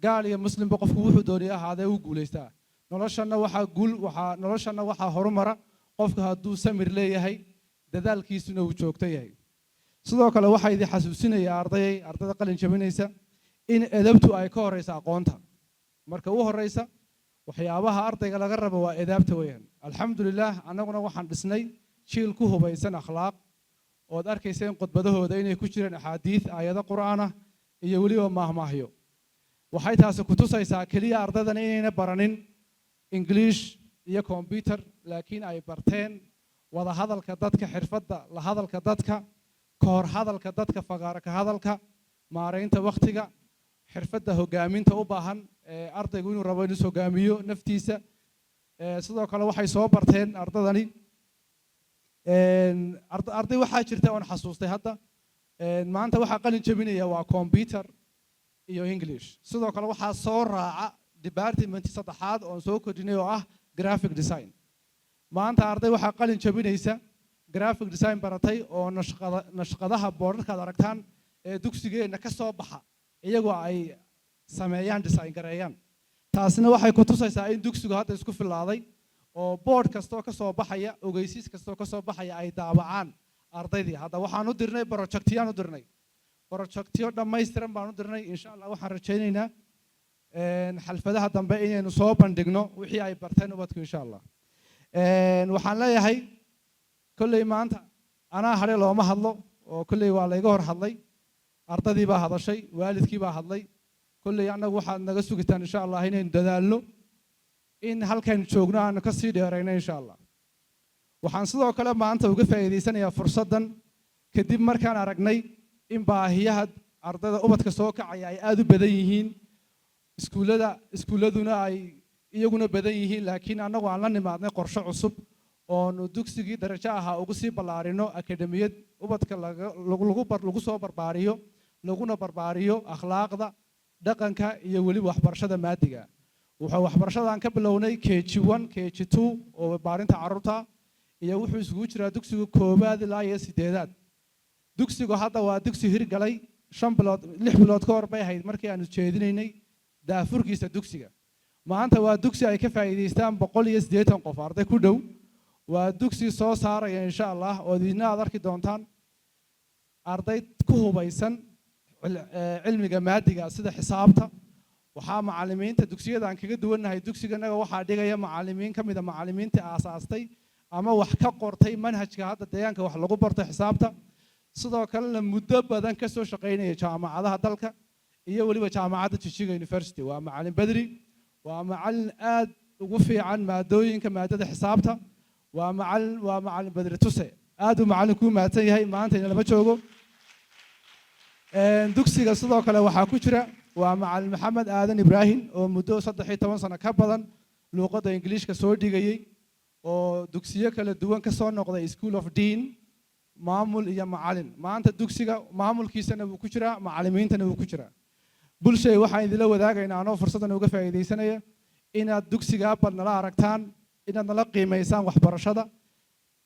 gaal iyo muslimba qofku wuxuu doonaya ahaadee uu guulaystaa. Noloshanna waxaa horumara qofka hadduu samir leeyahay, dadaalkiisuna uu joogto yahay. Sidoo kale waxaa idin xasuusinayaa ardayay, ardayda qalin jabinaysa, in edabtu ay ka horeysa aqoonta. Marka u horeysa waxyaabaha ardayga laga rabo waa edaabta weeyaan. Alxamdulilah, annaguna waxaan dhisnay jiil ku hubaysan akhlaaq, ood arkayseen khudbadahooda inay ku jireen axaadiid, aayado Qur'aan ah iyo weliba maahmaahyo. Waxay taasi ku tusaysaa keliya ardaydan inayna baranin Ingiliish iyo kombyutar, laakiin ay barteen wada hadalka dadka, xirfadda la hadalka dadka, Ka hor hadalka dadka, fagaaro ka hadalka, maaraynta wakhtiga, xirfadda hogaaminta u baahan ardaygu inuu rabo inuu hogaamiyo naftiisa. Sidoo kale waxay soo barteen ardadani, arday waxaa jirta oon xasuustay hadda. Maanta waxaa qalin jebinaya waa computer iyo English. Sidoo kale waxaa soo raaca department saddexaad oon soo kordhinay oo ah graphic design. Maanta arday waxaa qalin jebinaysa graphic design baratay oo nashqadaha boodharka aad aragtaan ee dugsigeenna ka soo baxa iyagoo ay sameeyaan, design gareeyaan. Taasina waxay ku tusaysaa in dugsigu hadda isku filaaday oo board kastoo ka soo baxaya, ogeysiis kastoo ka soo baxaya ay daabacaan ardaydii. Hadda waxaan u dirnay projectiyaan u dirnay, projectyo dhammaystiran baan u dirnay. Insha Allah waxaan rajaynaynaa xalfadaha dambe inaynu soo bandhigno wixii ay barteen ubadku, insha Allah. Waxaan leeyahay, kolley maanta anaa hadhe looma hadlo oo kolley waa layga hor hadlay, ardadii baa hadashay, waalidkii baa hadlay. Kolley annagu waxaad naga sugitaan, insha Allah, inaynu dadaalno in halkaynu joogno aanu ka sii dheerayno, insha Allah. Waxaan sidoo kale maanta uga faa'iidaysanayaa fursaddan, kadib markaan aragnay in baahiyaha ardayda ubadka soo kacaya ay aada u badan yihiin, iskuulladuna ay iyaguna badan yihiin, laakiin annagu aan la nimaadnay qorshe cusub oonu dugsigii darajo ahaa ugu sii ballaarino akademiyad ubadka lagu soo barbaariyo, laguna barbaariyo akhlaaqda, dhaqanka iyo weliba waxbarashada maadiga. Wuxuu waxbarashadan ka bilownay KG 1, KG 2 oo barbaarinta carruurta, iyo wuxuu isugu jiraa dugsiga koowaad ilaa iyo sideedaad. Dugsigu hadda waa dugsi hirgalay. 5 bilood, 6 bilood ka hor bay ahayd markii aanu jeedinaynay daafurkiisa dugsiga. Maanta waa dugsi ay ka faa'iidaystaan 180 qof, arday ku dhow. Waa dugsi soo saaraya, insha Allah, oo idina aad arki doontaan arday ku hubaysan cilmiga maadiga sida xisaabta. Waxaa macallimiinta dugsiyada aan kaga duwannahay, dugsiganaga waxaa dhigaya macallimiin ka mida macallimiintii aasaastay ama wax ka qortay manhajka hadda deegaanka wax lagu barto xisaabta, sidoo kalena muddo badan ka soo shaqaynaya jaamacadaha dalka iyo weliba jaamacadda Jijiga University. Waa macallin Bedri, waa macallin aad ugu fiican maadooyinka maadada xisaabta. Waa macallin Bedri Tuse. Aad uu macallin kuu mahadsan yahay, maanta inalama joogo. Dugsiga sidoo kale waxaa ku jira waa macallin Maxamed Aadan Ibraahim oo muddo 13 sano ka badan luuqadda Ingiliishka soo dhigayey oo dugsiyo kala duwan ka soo noqday, School of Dean, maamul iyo macallin. Maanta dugsiga maamulkiisana wuu ku jiraa, macallimiintana wuu ku jiraa. Bulshay, waxaan idinla wadaagaynaa anoo fursaddan uga faa'iidaysanaya inaad dugsigaa bal nala aragtaan, inaad nala qiimaysaan waxbarashada,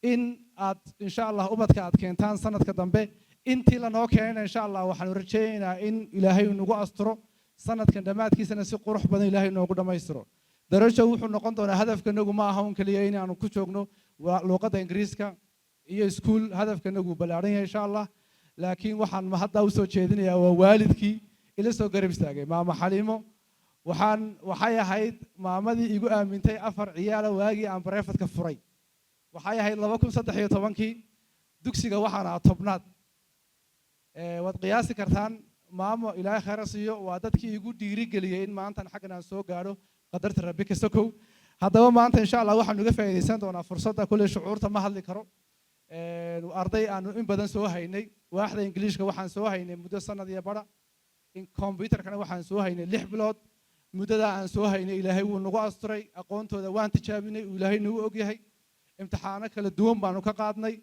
in aad insha Allah ubadka aad keentaan sanadka dambe. Intii lanoo keenayna, insha Allah, waxaanu rajaynaynaa in Ilaahay nagu asturo, sanadkan dhammaadkiisana si qurux badan Ilaahay noogu dhammaystiro. Darajo wuxuu noqon doonaa, hadafkanagu ma aha un keliya inaanu ku joogno luuqadda Ingiriiska iyo iskuul. Hadafkanagu ballaaran yahay, insha Allah. Laakiin waxaan hadda usoo jeedinayaa waa waalidkii ila soo garab istaagay, Maama Xaliimo. Waxay ahayd maamadii igu aamintay afar ciyaala waagii aan private-ka furay. Waxay ahayd 2013-kii. Dugsiga waxaan ahaa 10aad. Waad qiyaasi kartaan. Maamo, Ilaahay khayra siiyo, waa dadkii igu dhiirigeliyey in maantan xaggan aan soo gaadho, qadarta Rabbi ka sokow. Haddaba maanta, insha Allah, waxaan uga faa'iidaysan doonaa fursadda. Kulley shucuurta ma hadli karo. Arday aanu in badan soo haynay, waaxda Ingiliishka waxaan soo haynay muddo sanad iyo bara, in computerkana waxaan soo haynay 6 bilood. Muddada aan soo haynay Ilaahay wuu nagu asturay. Aqoontooda waan tijaabinay, uu Ilaahay nagu ogyahay. Imtixaano kala duwan baanu ka qaadnay.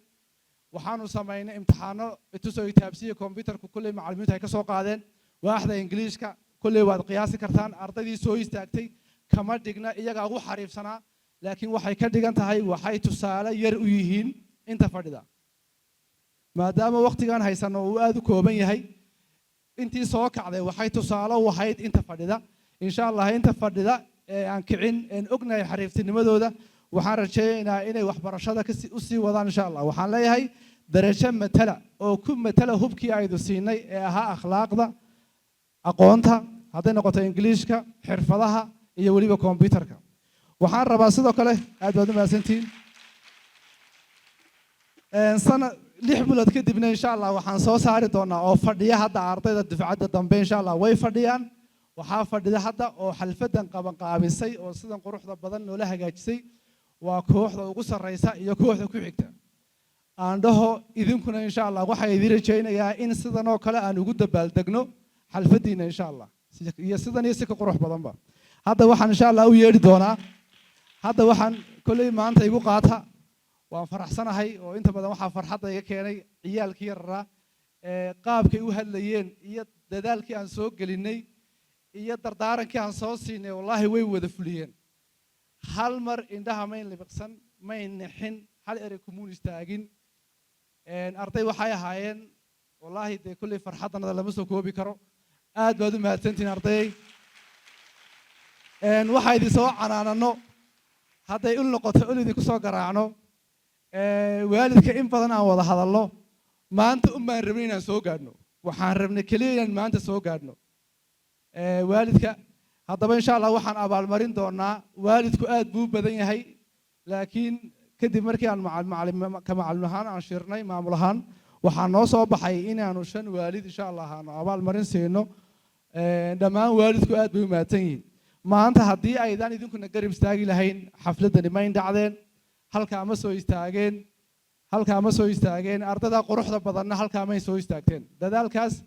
Waxaanu samaynay imtixaano itusoo itaabsiya computerku kulley macallimiintu ay ka soo qaadeen. Waaxda Ingiliishka kulley waad qiyaasi kartaan, ardaydii soo istaagtay kama dhigna iyagaa ugu xariifsanaa, laakiin waxay ka dhigan tahay waxay tusaale yar u yihiin inta fadhida. Maadaama waqtigan haysano uu aad u kooban yahay, intii soo kacday waxay tusaale u ahayd inta fadhida. Insha Allah, inta fadhida ee aan kicin een ognahay xariiftinimadooda, waxaan rajaynaynaa inay waxbarashada u sii wadaan, insha Allah. Waxaan leeyahay, darajo matala oo ku matala hubkii aydu siinay ee ahaa akhlaaqda, aqoonta, hadday noqoto Ingiliishka, xirfadaha iyo weliba computerka. Waxaan rabaa sidoo kale, aad baad u mahadsantihiin, sana 6 bilood kadibna, insha Allah, waxaan soo saari doonaa oo fadhiya hadda ardayda dufcadda dambe. Insha Allah way fadhiyaan. Waxaa fadhida hadda oo xalfadan qabanqaabisay oo sidan quruxda badan noola hagaajisay waa kooxda ugu sarreysa iyo kooxda ku xigta. Aan dhaho idinkuna, insha Allah, waxaa idin rajaynayaa in sidan oo kale aan ugu dabaaldegno xalfadiina, insha Allah, iyo sidan iyo si ka qurux badanba. Hadda waxaan, insha Allah, u yeedhi doonaa, hadda waxaan kolley maanta igu qaata, waan faraxsanahay, oo inta badan waxaa farxadda iga keenay ciyaalkii yararaa ee qaabkay u hadlayeen iyo dadaalkii aan soo gelinay iyo dardaarankii aan soo siinay, wallaahi way wada fuliyeen. Hal mar indhaha mayn libiqsan, mayn nixin, hal erey kumuun istaagin. Arday waxay ahaayeen, wallaahi dee kolley farxaddanada lama soo koobi karo. Aad baad u mahadsantihiin, ardayay. Waxaa idin soo canaanano hadday ul noqoto, ul idinku soo garaacno, waalidka in badan aan wada hadalno, maanta un baan rabnay inaan soo gaadhno. Waxaan rabnay keliya inaan maanta soo gaadhno waalidka. Haddaba, insha Allah, waxaan abaalmarin doonaa, waalidku aad buu u badan yahay, laakiin kadib markii aan ka macallin ahaan aan shirnay, maamul ahaan, waxaa noo soo baxay inaanu shan waalid, insha Allah, aanu abaalmarin siino. Dhammaan waalidku aad bay u mahadsan yihiin. Maanta haddii aydaan idinkuna garab istaagi lahayn, xafladdani mayn dhacdeen, halkaa ma soo istaageen, halkaa ma soo istaageen ardada quruxda badanna, halkaa may soo istaagteen. Dadaalkaas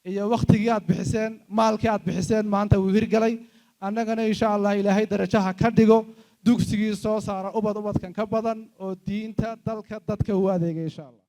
iyo wakhtigii aad bixiseen, maalkii aad bixiseen, maanta wuu hirgalay. Annagana, insha Allah, Ilaahay darajaha ka dhigo dugsigii soo saara ubad ubadkan ka badan oo diinta, dalka, dadka u adeegay, insha Allah.